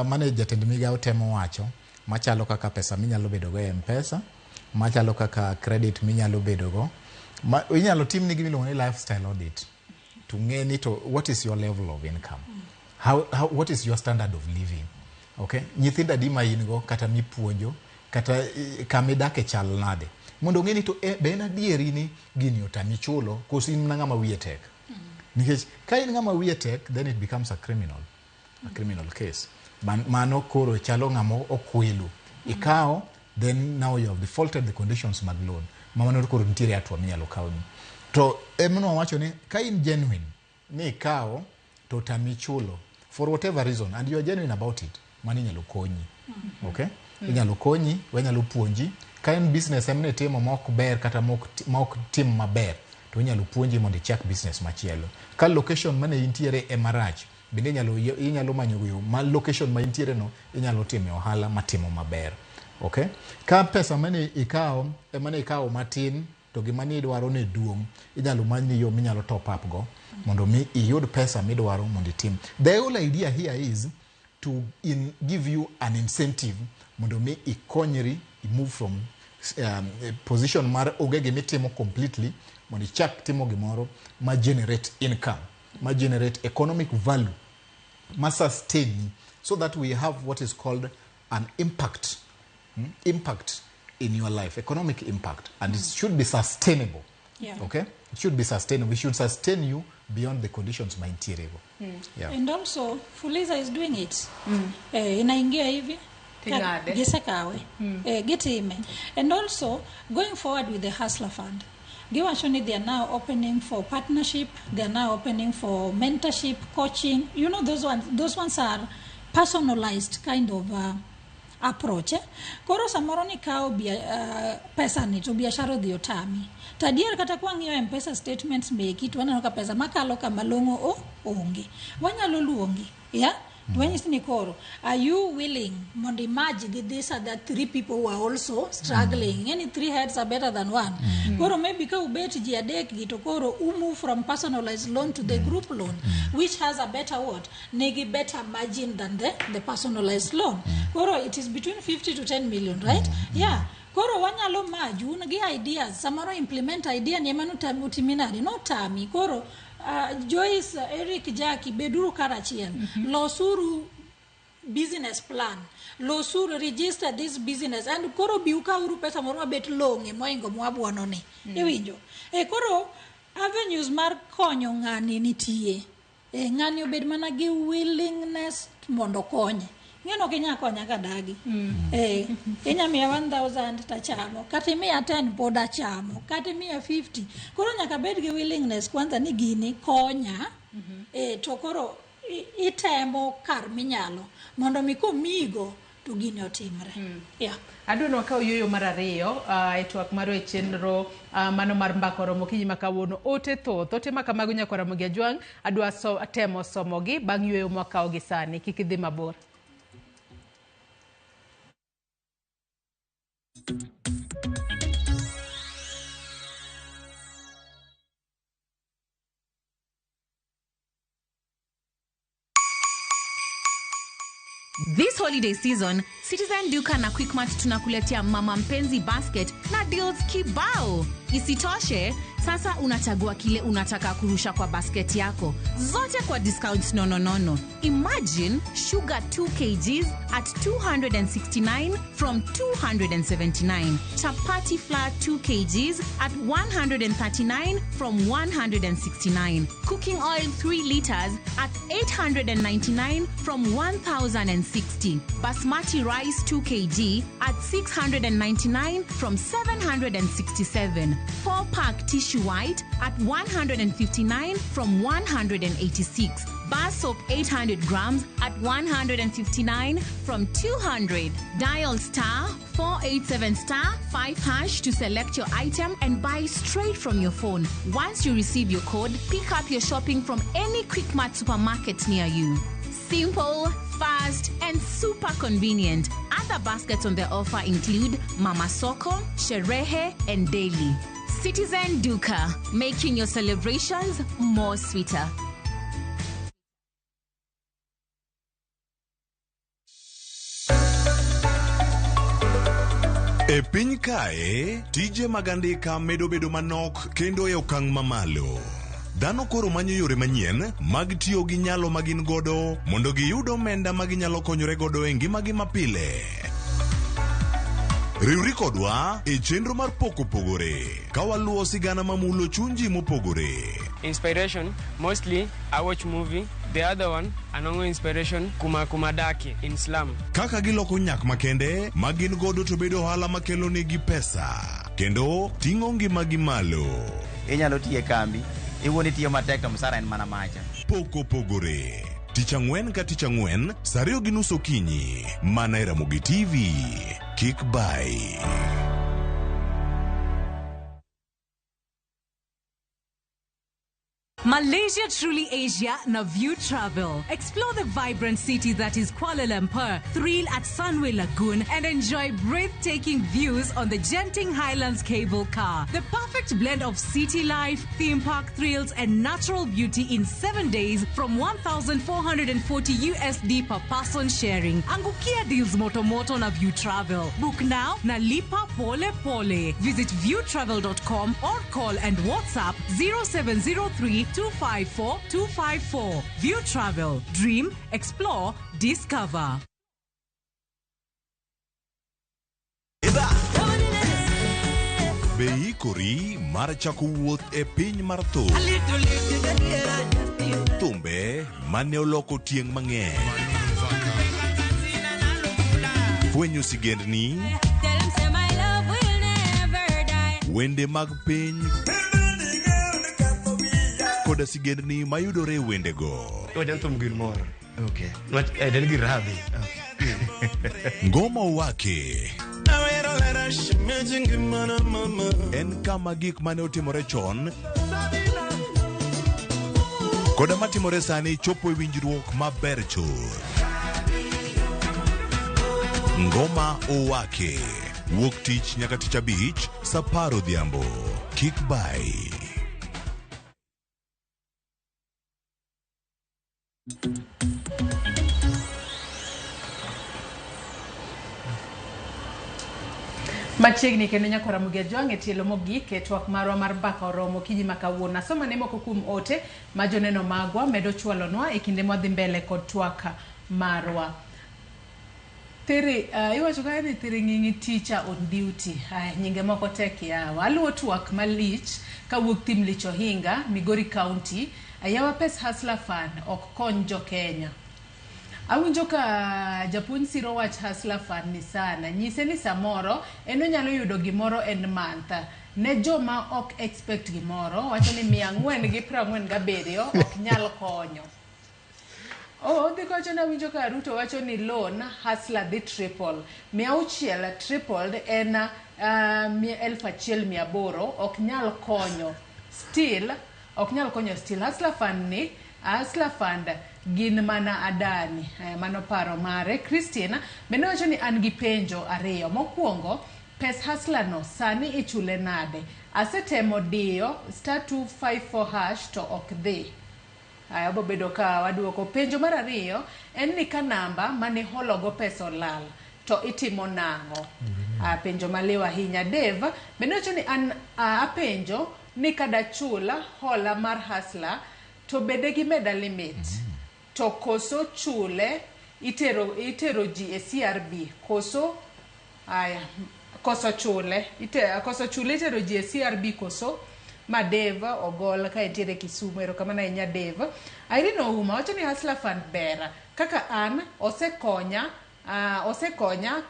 S2: mane jatend migawo temo wacho machalo kaka pesa minyalo bedo go e M-Pesa, machalo kaka credit minyalo bedo go, ma, inyalo timni gima iluongo ni lifestyle audit to ng'e ni to what is your level of income, what is your standard of living, okay, nyithindo adi ma in go kata mipuonjo kata kama idake chal nade, mondo ong'e ni to be en adieri ni gini otami chulo koso in mana ng'ama wiye tek. Nikech ka in ng'ama wiye tek, then it becomes a criminal case. Mano koro chalo ng'ama okwelo. Ikawo, then now you have defaulted the conditions mag loan. Ma mano koro nitiere hatua minyalo kawni. To emno wawacho ni ka in genuine ni ikawo to otami chulo for whatever reason and you are genuine about it, mano inyalo konyi. Okay? Inyalo konyi, wanyalo puonji. Ka en business em nitimo ma ok ber kata ma ok tim maber, to inyalo puonji mondo ichak business machielo. Ka location mane intiere ema rach, bende inyalo manyo yo ma location ma intiere no inyalo time ohala matimo maber. Okay? Ka pesa mane ikawo ema ne ikawo matin to gima ne idwaro ne duong', inyalo manyni yo minyalo top up go mondo mi iyud pesa midwaro mondo itim. The whole idea here is to give you an incentive mondo mi ikonyri i move from position mar onge gimitimo completely mondo ichak timo gimoro ma generate income, ma generate economic value, ma sustain, so that we have what is called an impact, impact in your life, economic impact, and it should be sustainable. Okay, it should be sustainable. We should sustain you beyond the conditions ma intiere go. Yeah.
S3: And also Fuliza is doing it. Eh, inaingia hivi
S1: Ting'ade.
S3: Gisekawe. Eh, gitime. And also going forward with the Hustler Fund, giwacho ni they are now opening for partnership, they are now opening for mentorship, coaching. You know, those ones are personalized kind of approach, eh? Koro samoro nikawo pesa ni to biashara odhi otami, to adier kata kwang'iyo M-Pesa statements meki to waneno ka pesa makalo kama long'o o onge. Wanyalo luongi, yeah? To wanyisi ni koro are you willing mondo imerge gi these other three people who are also struggling? Any three heads are better than one. Koro maybe ka ubet ji adek gi to koro u move from personalized loan to the group loan, which has a better, what, nigi better margin than the personalized loan. Koro it is between 50 to 10 million, right? Yeah. Koro wanyalo merge un gi ideas, samoro implement idea ni ema notami utimi nade, notami. Koro Joyce, Eric, Jackie, beduru karachiel. Losuru business plan, losuru, register this business and koro bi ukauru pesa moro mabet long'e moingo mwabuono ni. Iwinjo? E koro avenues mar konyo ng'ani nitie. E ng'ani obed mana gi willingness mondo okonye. Ng'eno ok inyal konya kadagi. Inya miya 1000 tachamo, kata imiya 10 pod achamo, kata imiya 50. Koro nyaka bed gi willingness kwanza ni gini konya. To koro itemo kar minyalo mondo mi komigo to gini otimre. Yeah.
S1: Adwa ni wakaw yueyo mar ariyo e twak marwa e chenro mano mar mbaka oromo okinyi ma kawuono. Ote thoth, ote ma kamago nyaka Ramogi Ajwang', adwa temo somogi bang' yueyo mwakawo gi sani. Kik idhi mabor.
S9: This holiday season, Citizen Duka na Quickmart tunakuletea Mama Mpenzi Basket na deals kibao. Isitoshe, sasa unachagua kile unataka kurusha kwa basket yako. Zote kwa discounts nono nono. Imagine sugar 2 kgs at 269 from 279. Chapati flour 2 kgs at 139 from 169. Cooking oil 3 liters at 899 from 1060. Basmati rice 2 kg at 699 from 767. 4-pack tissue white at 159 from 186. Bar soap 800 grams at 159 from 200. Dial star 487 star 5 hash to select your item and buy straight from your phone. Once you receive your code, pick up your shopping from any Quickmart supermarket near you. Simple, fast, and super convenient. Other baskets on the offer include Mama Soko, Sherehe, and Daily. Citizen Duka, making your celebrations more sweeter.
S14: E piny kae, tije mag andika medo bedo manok kendo e okang' mamalo. Dhano koro manyo yore manyien mag tiyo gi nyalo ma gin godo mondo giyud omenda ma ginyalo konyore godo e ngimagi mapile. Riwri kodwa e chenro mar Pok Opogore ka waluwo sigana mamulo chuny ji mopogore.
S4: Inspiration, mostly I watch movie. The other one, anongo inspiration, kuma kumadaki in slum.
S14: Kaka giloko nyak makende ma gin godo to bedo ohala makelo negi pesa kendo ting'o ngimagi malo.
S5: Inyalo tiyo e kambi, iwuon itiyo matek to msara en mana macha.
S14: Pok Opogore. Tich ang'wen ka tich ang'wen, saa 2:30 okinyi, mana e Ramogi TV. Kik bai.
S6: Malaysia Truly Asia na View Travel. Explore the vibrant city that is Kuala Lumpur, thrill at Sunway Lagoon, and enjoy breathtaking views on the Genting Highlands cable car. The perfect blend of city life, theme park thrills, and natural beauty in 7 days from 1,440 USD per person sharing. Angukia deals moto moto na View Travel. Book now na lipa pole pole. Visit viewtravel.com or call and WhatsApp 0703 254 254. View Travel. Dream, explore, discover.
S14: Be ikori mar chako wuoth e piny mar thum. Thumbe mane oloko tieng' mang'eny. Fwenyo sigendni. Wende mag piny koda sigendni mayudore e wendego.
S7: Wajan thum gir mor. Okay. En gir rabi.
S14: Ngoma Owake en kama gik mane otimore chon koda matimore sani chopo e winjruok maber chuth. Ngoma Owake wuok tich nyaka tich abich saa 10 odhiambo. Kik bai.
S1: Machiegni kendo nyako Ramogi Ajwang' e tielo mogik e twak marwa mar mbaka oromo okinyi ma kawuono. Asoma ne moko kuom ote ma joneno magwa medo chwalonwa e kinde mwadhi mbele kod twak marwa. Thiri, iwacho kae ni Thiring'ing'i teacher on duty. Ay, nyinge moko tek yawa. Aluwo twak malich kawuok thim lich ohinga, Migori County. Ayawa pes Hustler Fund ok kony jo Kenya. Awinjo ka japuonj siro wach Hustler Fund ni sana. Nyise ni samoro en onyalo yudo gimoro end month. Ne joma ok expect gimoro, wacho ni 447 ok nyal konyo. Oh, odhi kowacho ni awinjo ka Ruto wacho ni loan Hustler dhi triple. 600 tripled en 1800 ok nyal konyo. Still, ok nyal konyo still. Hustler Fund ni, Hustler Fund gin mana adani. Mano paro mare. Christine bende wacho ni an gi penjo ariyo. Mokwongo, pes Hustler no sani ichule nade? Asetemo diyo star 254 hash to ok dhi. Aya, wabobedo ka waduoko. Penjo mar ariyo en ni ka namba mane hologo pesa olal to itimo nang'o? Penjo maliw ahinya. Dave bende wacho ni an apenjo ni kadachul hola mar Hustler to bende gimeda limit to koso chule itero ji e CRB koso aya koso chule koso chule itero ji e CRB koso ma Dave ogol ka entiere Kisumu. Erokamano ahinya Dave. Irene Ouma wacho ni Hustler Fund ber kaka an osekonya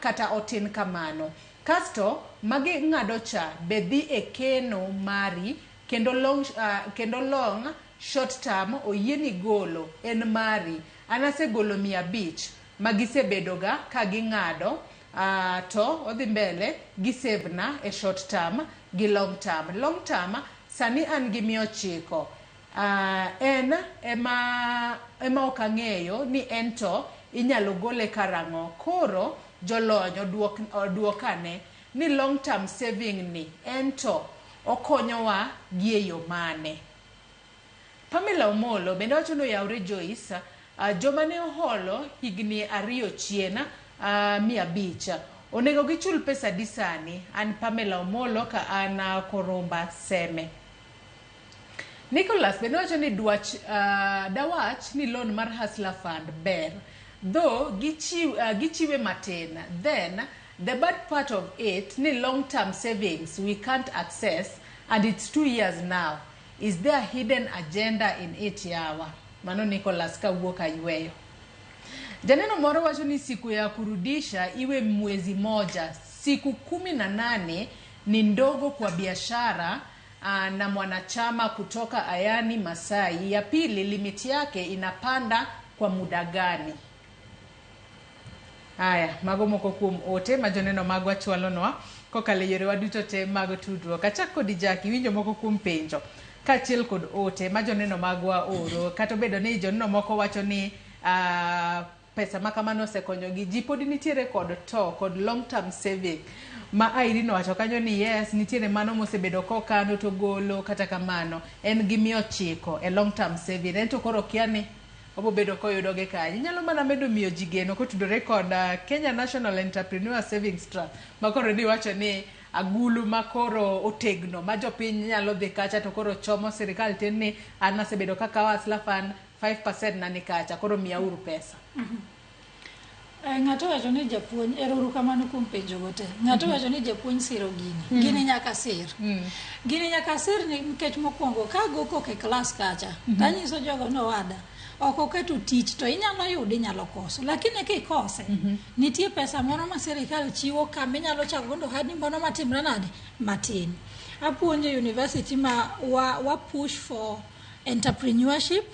S1: kata otin kamano. Kasto magi ng'ado cha be dhi e keno mari kendo long short term oyieni golo en mari. An asegolo 500 magisebedoga ka ging'ado to odhi mbele gi save na e short term gi long term. Long term sani an gi 900. En ema ok ang'eyo ni en to inyalo gole karang'o. Koro jolony oduokane ni long term saving ni en to okonyowa gi e yo mane. Pamela Omolo bende wacho ni oyawre Joyce, joma ne oholo higni 2 chien 500 onego gichul pesa di sani. An Pamela Omolo ka an Koromba Seme. Nicholas bende wacho ni dawach ni loan mar Hustler Fund ber though gichiwe matin. Then the bad part of it ni long term savings we can't access and it's 2 years now. Is there hidden agenda in it yawa? Mano Nicholas kawuok ayweyo. Janeno moro wacho ni siku ya kurudisha iwe mwezi moja. Siku 18 ni ndogo kwa biashara na mwanachama kutoka Ayani Masai. Ya pili, limiti yake inapanda kwa muda gani? Aya, mago moko kuom ote ma joneno magwa chwalonwa kokalo e yorewa duto te mag tudruok. Achak kodi Jackie, winjo moko kuom penjo kaachiel kod ote ma joneno magwa oro. Kata obedo ni joneno moko wacho ni pesa ma kamano osekonyogi, ji podi nitiere kod to kod long term saving ma Irene owacho kanyo ni yes, nitiere mano mosebedo kokano to golo, kata kamano en gi 900 e long term saving. En to koro kia ni obobedo koyudogi kanye. Inyalo mana medo miyo ji geno kotudore kod Kenya National Entrepreneur Savings Trust ma koro niwacho ni agulu ma koro otegno ma jopiny nyalo dhi kacha to koro chomo sirikal tin ni an asebedo kakawo Hustler Fund 5% na ni kacha koro miyauru pesa.
S3: Ng'ato wacho ni japuonj, ero kamano kuom penjo go te. Ng'ato wacho ni japuonj siro gini. Gini nyaka sir. Gini nyaka sir nikech mokwongo ka go kok e klas kacha, tanyiso jogo ni owada, ok oketo tich to inyalo yudo inyalo koso. Lakini kikose, nitie pesa moro ma sirikal chiwo kama inyalo chako godo ohandi moro matimre nade? Matin. Apuonjo e university ma wa push for entrepreneurship.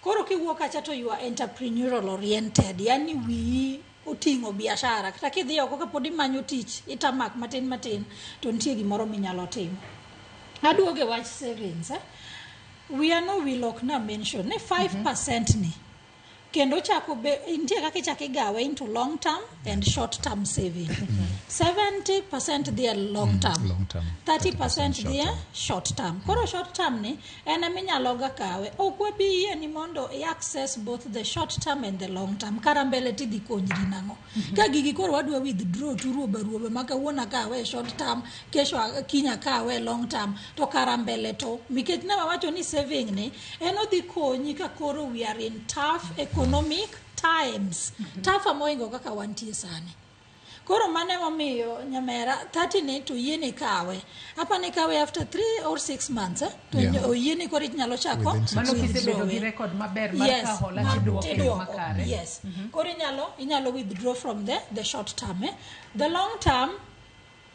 S3: Koro kiwuok kacha to you are entrepreneurial oriented, yani wiyi oting'o biashara. Kata kidhi oko kapod imanyo tich, itamak matin matin, to nitie gimoro minyalo timo. Aduogo e wach savings. Wiya no wil ok na mention ni 5% ni. Kendo chako be nitie kaka ichako igawe into long term and short term saving. 70% dhi e long term.
S2: Long term.
S3: 30% dhi e short term. Koro short term ni en ema inyalo ga kawe. Ok wabi yie ni mondo i access both the short term and the long term. Kara mbele tidhi konyri nang'o? Ka gigi koro wadwa withdraw turuobe ruobe ma kawuono akawe e short term, kesho kiny akawe e long term, to kara mbele to nikech ne wawacho ni saving ni en odhi konyi ka koro we are in tough economic times. Tougher moingo kaka wantie sani. Koro mano emomiyo nyamera 30 ni to yieni kawe. Apa ni kawe after 3 or 6 months eh? To
S1: Yeah.
S3: oyieni koro inyalo chako
S1: Mano kisebedo
S3: withdraw
S1: gi
S3: e.
S1: record maber mar
S3: Yes,
S1: ka hola
S3: mar
S1: tiduoko e yo
S3: tiduoko.
S1: makare.
S3: Yes. Koro inyalo withdraw from the short term eh? The long term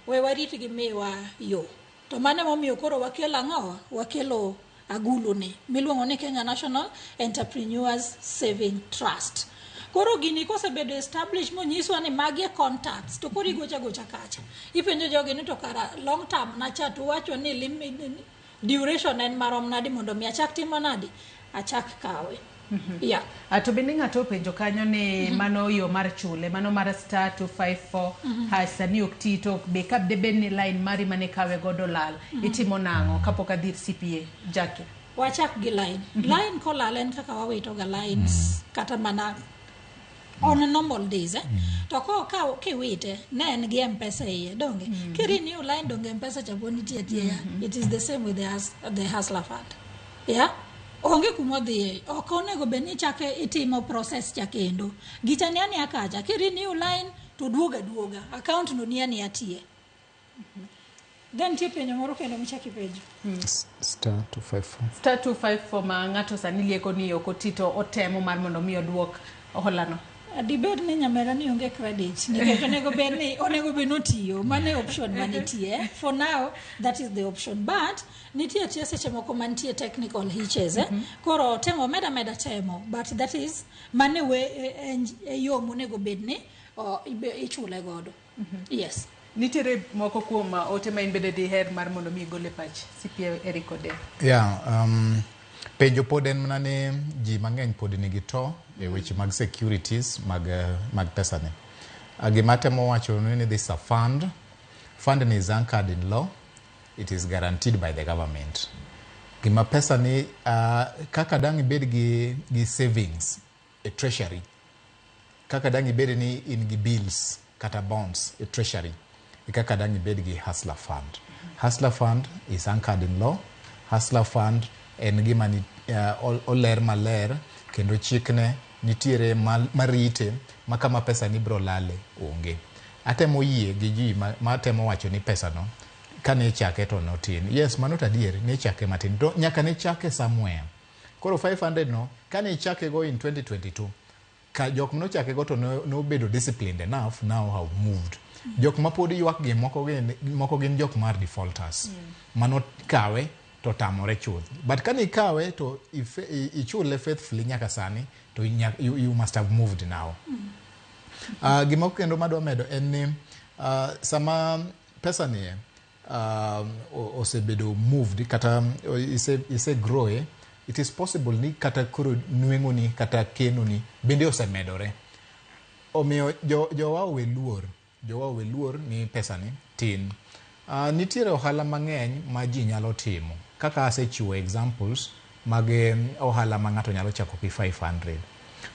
S3: we warit gi miwa yo. To mano emomiyo koro wakelo ang'owa? Wakelo agulu ni miluongo ni Kenya National Entrepreneurs Saving Trust. Koro gini kosebedo established monyiswa ni magi e contacts to koro igocha gocha kacha. Ipenjo jogi ni to kara long term nacha to wacho ni duration en marom nadi mondo mi achak timo nadi? Achak kawe. Yeah.
S1: To bende ng'ato openjo kanyo ni mano yo mar chule, mano mar star 254 hash sani ok ti to be ka debed ni line mari mane kawe godo lal, itimo nang'o kapok adhi ir CPA Jackie?
S3: Wachak gi line. Line kolal en kaka wawito ga lines kata mana on normal days eh? To ko ka kiwite ne en gi M-Pesa iye donge? Ki renew line donge M-Pesa cha pod nitie atiya. It is the same with the Hustler Fund. Yeah? Onge kumodhiye. Ok onego bed ni ichako itimo process cha kendo. Gicha ni aniya kacha. Ki renew line to duoga duoga. Account no ni aniya tie. Then nitie penjo moro kendo michako ipenjo.
S2: Star 254.
S1: Star 254 ma ng'ato sani lieko ni ok oti to otemo mar mondo mi oduok holano.
S3: Dibed ni nyamera ni onge credit nikech onego bed ni otiyo. Mano e option manitie for now. That is the option, but nitie tie seche moko mantie technical hitches eh? Koro temo meda meda temo, but that is mano we e yo monego bed ni ichule godo. Yes.
S1: Nitiere moko kuom ote ma in bende diher mar mondo mi igol e pach CPA Eric Ode?
S2: Yeah, penjo pod en mana ni ji mang'eny pod nigi to e weche mag securities mag pesa ni. Gima atemo wacho ni this a fund. Fund ni is anchored in law. It is guaranteed by the government. Gima pesa ni kaka dang' ibed gi savings e treasury, kaka dang' ibed ni in gi bills kata bonds e treasury, e kaka dang' ibed gi Hustler Fund. Hustler Fund is anchored in law. Hustler Fund en gima ni, oler maler kendo chikne nitiere marite ma kama pesa ni bro lale onge. Atemo yie gi ji ma temo wacho ni pesa no kane chake to notin. Yes, mano to adier, ne chake matin. To nyaka ne chake somewhere. Koro 500 no, kane ichake go in 2022, ka jok manochake go to nobedo disciplined enough, now have moved. Jok ma pod ywak gi moko gin jok mar defaulters. Mano kawe to tamore chuth. But kane ikawe to ichule faithfully nyaka sani, to you must have moved now. Gima kendo madwa medo en ni sama pesa ni osebedo moved kata ise grow e, it is possible ni kata koro nweng'oni kata kenoni bende osemedore. Omiyo jowa owe luor, jowa owe luor ni pesa ni tin. Nitiere ohala mang'eny ma ji nyalo timo kaka asechiwo examples mag ohala ma ng'ato nyalo chako gi 500.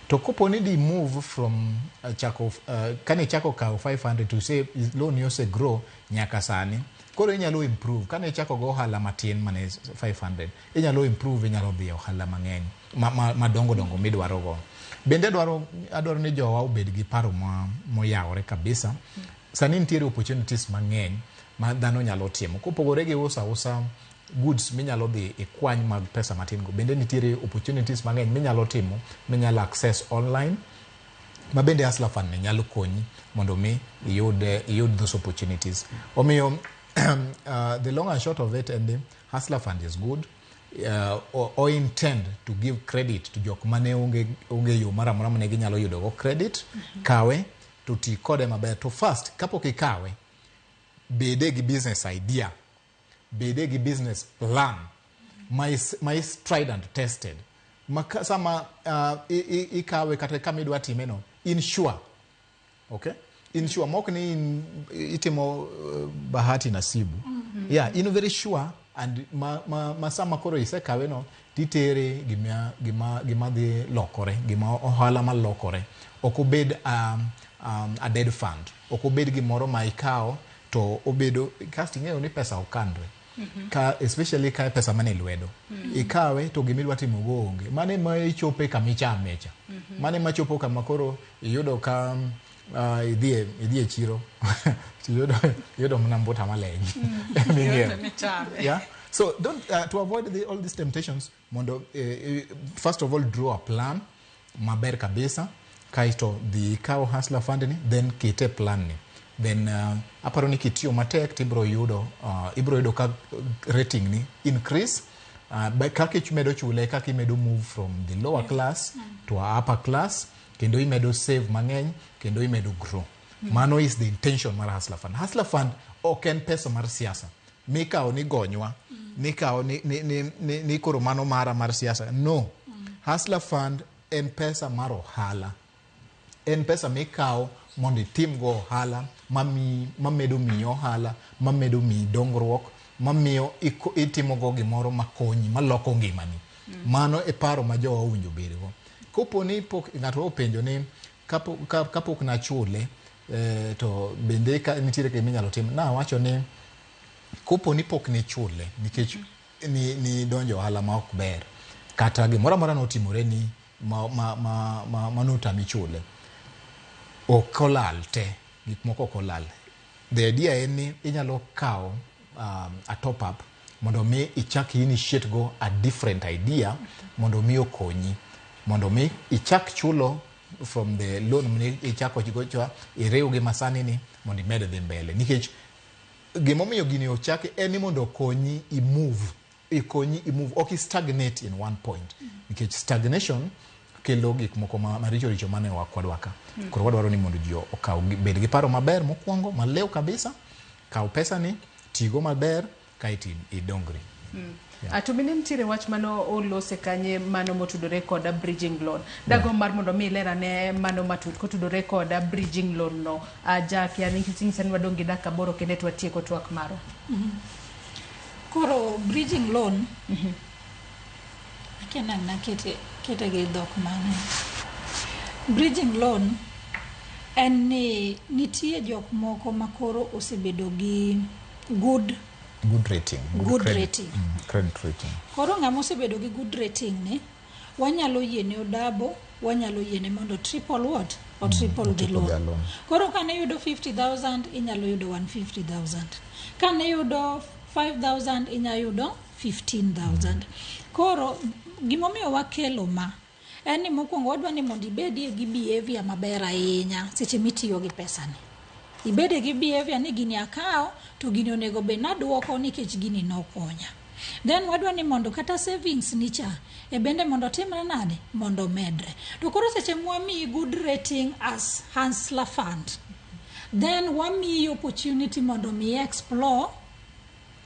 S2: To kopo ni di move from chako kane ichako kawo 500 to say loan ni ose grow nyaka sani, koro inyalo improve. Kane ichako go ohala matin mane 500, inyalo improve, inyalo dhi e ohala mang'eny madongo dongo midwaro go. Bende adwaro ni jowa obed gi paro moyawore kabisa. Sani nitiere opportunities mang'eny ma dhano nyalo timo kopogore gi uso ausa goods minyalo dhi ikwany mag pesa matin go. Bende nitiere opportunities mang'eny minyalo timo, minyalo access online ma bende Hustler Fund ni nyalo konyi mondo mi iyud those opportunities. Omiyo the long and short of it en ni Hustler Fund is good. O intend to give credit to jok mane onge yo moro amora mane ginyalo yudo go credit. Kawe to ti kode maber. To first, kapok ikawe, bede gi business idea, bede gi business plan ma is tried and tested. Ma sama ikawe kata kama idwa time no, in sure. Okay? In sure, mok ni in, itimo bahati nasibu. Yeah, in very sure and ma sama koro isekawe no, titere gima dhi lokore, gima ohala malokore. Ok obed a dead fund. Ok obed gimoro ma ikawo to obedo, kasto ing'eyo ni pesa ok kanre. Ka especially ka pesa mane lwedo. Ikawe to gimidwa timo go onge. Mane ma ichope kama ichame cha. Mane ma chopo kama koro iyudo ka idhi e chiro to iyudo mana mbuta maleny. Ming'iewo. Yeah. So don't to avoid all these temptations, mondo first of all draw a plan maber kabisa, kaeto dhi ikaw Hustler Fund ni, then kete plan ni. Then aparo ni kitiyo matek tibiro yudo ibiro yudo ka rating ni increase kaka imedo chule, kaka imedo move from the lower class to a upper class, kendo imedo save mang'eny, kendo imedo grow. Mano is the intention mar Hustler Fund. Hustler Fund ok en pesa mar siasa mikawo ni gonywa, nikawo ni koro mano mara mar siasa. No. Hustler Fund en pesa mar ohala. En pesa mikawo mondo itim go ohala mamedo miyi ohala, mamedo miyi dongruok, mamiyo itimo go gimoro makonyi, maloko ngimani. Mano e paro ma jowa owinjo bedgo. Kopo ni pok ng'ato openjo ni kapok nachule, to bende ka nitiere gima inyalo tim, nawacho ni kopo ni pok nichule nikech ni donjo ohala ma ok ber, kata gimoro amora notimore ni ma notami chule, ok olal te, gik moko ok olal. The idea en ni inyalo kawo a top up mondo mi ichak initiate go a different idea mondo mi okonyi, mondo mi ichak chulo from the loan mane ichako go cha, iriw gi masani ni mondo imed dhi mbele. Nikech gimomiyo gini ochaki en ni mondo okonyi i move, ikonyi i move, ok i stagnate in one point. Nikech stagnation kelo gik moko maricho richo mane wakwadwa ka. Koro wadwaro ni mondo ji okaw bed gi paro maber mokwongo, malew kabisa, kaw pesa ni, tigo maber, kaeto idongri. Yeah.
S1: To bende nitiere wach mano olose kanye mano motudore koda bridging loan. Dago mar mondo mi iler ane mano matut kotudore koda bridging loan no. Jack, yani nikech inyisa ni wadong' gi dakika 8 kende to watieko twak marwa.
S3: Koro bridging loan, akia nang' nakete kete gi dhok mane. Bridging loan en ni nitie jok moko ma koro osebedo gi good
S2: rating.
S3: Good
S2: credit,
S3: rating.
S2: Credit rating.
S3: Koro ng'ama osebedo gi good rating ni, wanyalo yiene odabo, wanyalo yiene mondo triple what? Or triple the
S2: triple
S3: loan.
S2: their loan.
S3: Koro kane yudo 50,000 inyalo yudo 150,000. Kane yudo 5,000 inyalo yudo 15,000. Koro gimomiyo wakelo ma en ni mokwongo wadwa ni mondo ibedie gi behavior maber ahinya seche mitiyo gi pesani. Ibede gi behavior ni gini akawo to gini onego bed naduoko nikech gini nokonya. Then wadwa ni mondo kata savings ni cha e bende mondo timre nade, mondo medre. To koro seche mwamiyi good rating as Hustler Fund, then wamiyi opportunity mondo mi explore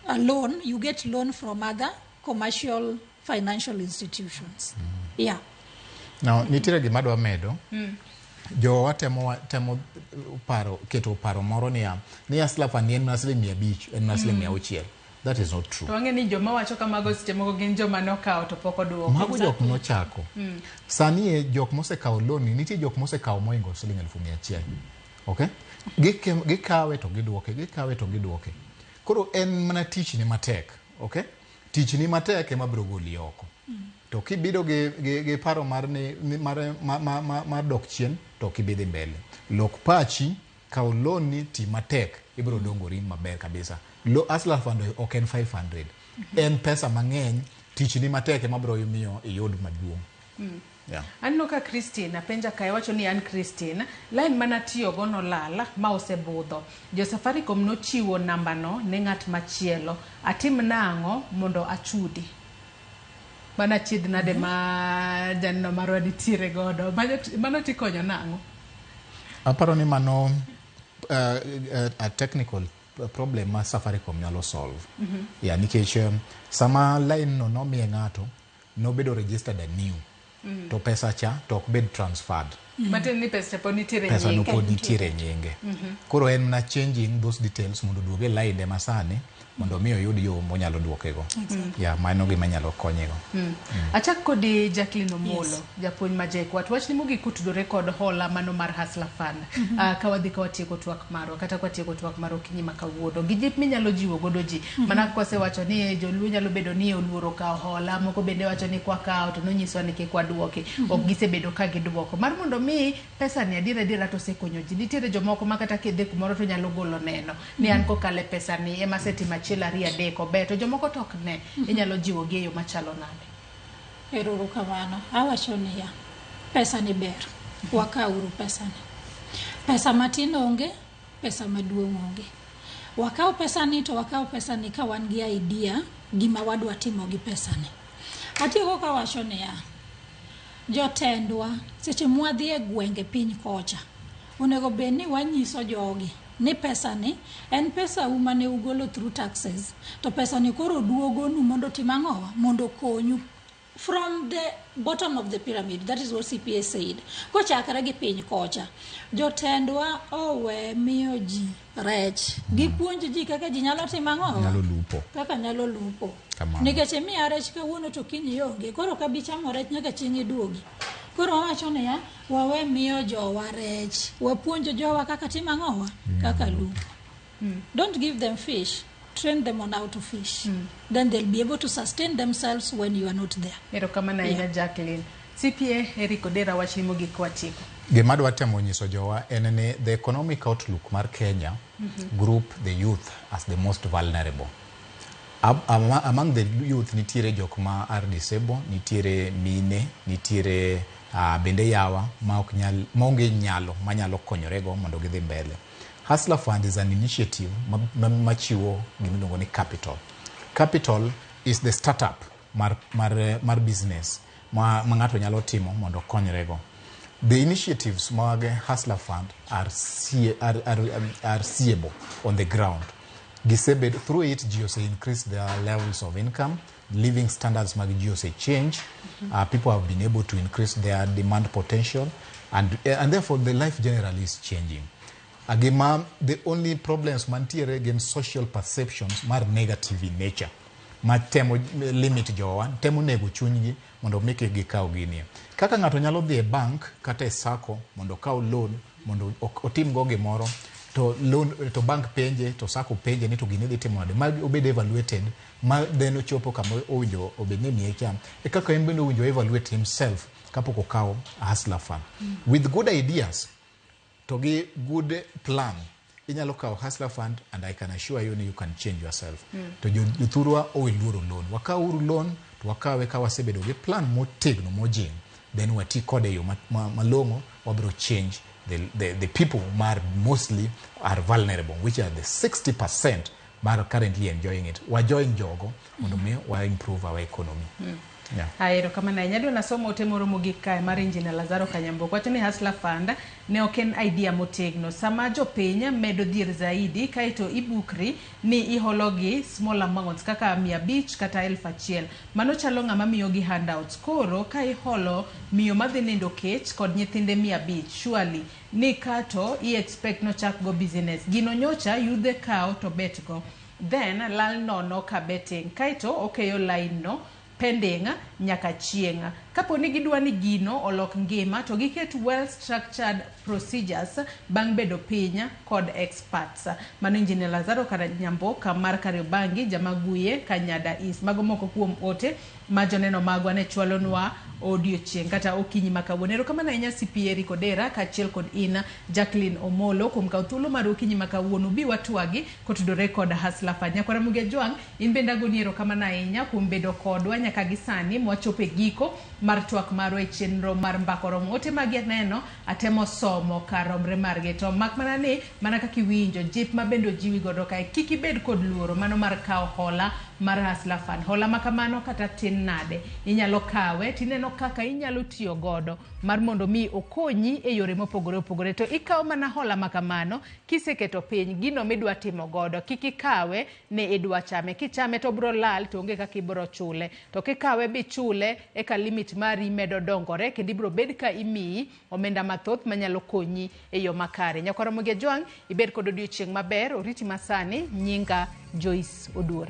S3: a loan. You get loan from other commercial financial institutions. Yeah.
S2: Now, nitiere gima adwa medo. Jowa temo paro, keto paro moro niya, ni Hustler Fund en mana siling 500, en mana siling 600. That is not true.
S1: To wang'e ni joma wacho kamago seche moko gin joma nokawo to pok oduoko.
S2: Mago jok nochako. Sani e jok mosekawo loan ni, nitie jok mosekawo mohingo siling 100,000. Okay? Gikawe to giduoke, gikawe to giduoke. Koro en mana tichni matek. Okay? Tichni matek ema biro goli oko. To kibido gi paro mar ni, ni mar, ma, ma, ma, mar dok chien, to ok ibi dhi mbele. Lok pachi, kaw loan ni, ti matek, ibiro dongori maber kabisa. Hustler Fund ok en 500. En pesa mang'eny, tichni matek ema biro miyo iyud maduong'. Yeah.
S1: Aneno ka Christine apenja kae wacho ni an Christine, line mana tiyogo nolal ma osebudho. Jo Safaricom nochiwo namba no ne ng'at machielo. Atim nang'o mondo achudi? Mana chiedh nade ma janeno marwa nitiere godo. Mano tikonyo nang'o?
S2: Aparo ni mano a technical problem ma Safaricom nyalo solve. Yeah, nikech sama line no nomiye ng'ato, nobedo registered anew. To pesa cha to ok bed transferred.
S1: Matiende ni pesa pod nitiere
S2: Pesa no
S1: nyinge.
S2: pod nitiere e nyinge. Koro en mana changing those details mondo oduog e line masani mondo mi oyud yo monyalo duokego.
S1: Exactly.
S2: Yeah, mano gima nyalo konyego.
S1: Achak kodi Jacqueline Omolo,
S3: Yes.
S1: japuonj ma JKUAT. Wachni mogik kotudore kod hola mano mar Hustler Fund. Ka wadhi ka watieko twak marwa kata ka watieko twak mar okinyi ma kawuono, gi jip minyalo jiwo godo ji. Mana kwasewacho ni joluo nyalo bedo ni oluoro kawo hola, moko bende wacho ni kwakawo to nonyiswa ni kik waduoki. Ok gisebedo ka giduoko. Mar mondo mi pesa ni adier adiera to osekonyo ji. Nitiere jomoko ma kata kidhi kumoro to nyalo golo neno ni an kokalo e pesa ni ema asetimo achiel ariyo adek ober to jomoko to ok ne. Inyalo jiwo gi e yo machalo nade?
S3: Ero uru kamano. Awacho niya, pesa ni ber. Wakawuru pesa ni. Pesa matin onge, pesa maduong' onge. Wakaw pesa ni to wakaw pesa ni ka wan gi idea gima wadwa timo gi pesa ni. Atieko kawacho niya, jotendwa seche mwadhi e gwenge piny kocha, onego bed ni wanyiso jogi ni pesa ni en pesa u mane ugolo through taxes to pesa ni koro duogonu mondo otim ang'owa mondo okonyu from the bottom of the pyramid. That is what CPA said. Kochakre gi piny kocha, jotendwa owe miyo ji rech, gipuonj ji kaka ji nyalo timo ang'owa,
S2: Nyalo lupo.
S3: Kaka nyalo lupo.
S2: Kamano.
S3: Nikech imiya rech kawuono to kiny ionge, koro ok abi chamo rech nyaka chieng' iduogi. Koro wawacho niya, wawe miyo jowa rech, wapuonj jowa kaka timo ang'owa, kaka lupo. Don't give them fish, train them on how to fish. Then they'll be able to sustain themselves when you are not there.
S1: Erokamano ahinya Jacqueline. CPA Eric Odera, wachni mogik watieko.
S2: Gima adwa temo nyiso jowa en ni the economic outlook mar Kenya group the youth as the most vulnerable. Among the youth nitiere jok ma are disabled, nitiere mine, nitiere bende yawa ma ok nyal, maonge nyalo manyalo konyorego mondo gidhi mbele. Hustler Fund is an initiative machiwo gima iluongo ni capital. Capital is the startup mar business ma ng'ato nyalo timo mondo okonyrego. The initiatives mag Hustler Fund are seeable on the ground. Gisebed through it, ji ose increase their levels of income, living standards mag ji ose change, people have been able to increase their demand potential, and therefore the life generally is changing. Gima, the only problems mantiere gin social perceptions mar negative in nature ma temo limit jowa, temo nego chunygi mondo mi kik gikaw gini. Kaka ng'ato nyalo dhi e bank kata e sacco mondo okaw loan mondo otim go gimoro, to loan to bank penje to sacco penje ni to gini dhi timo nade, ma obed evaluated ma then ochopo kama owinjo obed ni miye cha e kaka en bende owinjo evaluate himself kapok okawo Hustler Fund. With good ideas to gi good plan inyalo kawo Hustler Fund and I can assure you ni you can change yourself. To jothurwa owe luoro loan, wakawuru loan to wakawe ka wasebedo gi plan motegno mojing, then wati kode e yo malong'o, wabiro change the people mar mostly are vulnerable, which are the 60% mar currently enjoying it. Wa join jogo mondo mi wa improve our economy. Yeah.
S1: Haya, erokamano ahinya. Adwa nasomo ote moro mogik kae mar Engineer Lazaro Kanyambuok. Wacho ni Hustler Fund ne ok en idea motegno. Sama jopiny medo dhier zaidi, kaeto ibukri ni ihologi small amounts kaka 500 kata 1000. Mano chalo ng'ama miyogi handouts. Koro ka iholo miyo madhi nindo kech kod nyithinde 500, surely ni kato i expect nochak go business. Gino nyocha yudhe kawo to bet go. Then lal nono ka betting. Kaeto okeyo line no pending nyaka chieng'. Kapo ni gidwa ni gino olok ngima to giket well structured procedures bang' bedo piny kod experts. Mano Engineer Lazaro Kanyamboka mar Kariobangi, Jamaguye, Kanyada East. Mago moko kuom ote ma joneno magwa ne chwalonwa odiochieng' kata okinyi ma kawuono. Erokamano ahinya CPA Eric Odera kaachiel kod in Jacqueline Omolo kuom kawo thuolo mar okinyi ma kawuono bi watwagi kotudore kod Hustler Fund. Nyakwara Muge Jwang', in bende agoni erokamano ahinya kuom bedo kodwa nyaka gi sani mwachopo e giko mar twak marwa e chenro mar Mbaka Oromo. Ote magi aneno atemo somo kar romre margi to mak mana ni mana kaka iwinjo jip ma bende ojiwi godo kae kik ibed kod luoro mano mar kawo hola. mar Hustler Fund. Hola ma kamano kata tin nade, inyalo kawe tineno kaka inyalo tiyo godo mar mondo mi okonyi e yore mopogore opogore. To ikawo mana hola ma kamano kiseketo piny gino midwa timo godo, kik ikawe ni idwa chame. Kichame to obro lal to onge kaka ibro chule. To kikawe bichule eka limit mari medo dongore kendo ibro bed ka imiyi omenda mathoth manyalo konyi e yo makare. Nyakwar Ramogi Ajwang', ibed kod odiochieng' maber, oriti masani, nyinga Joyce Oduor.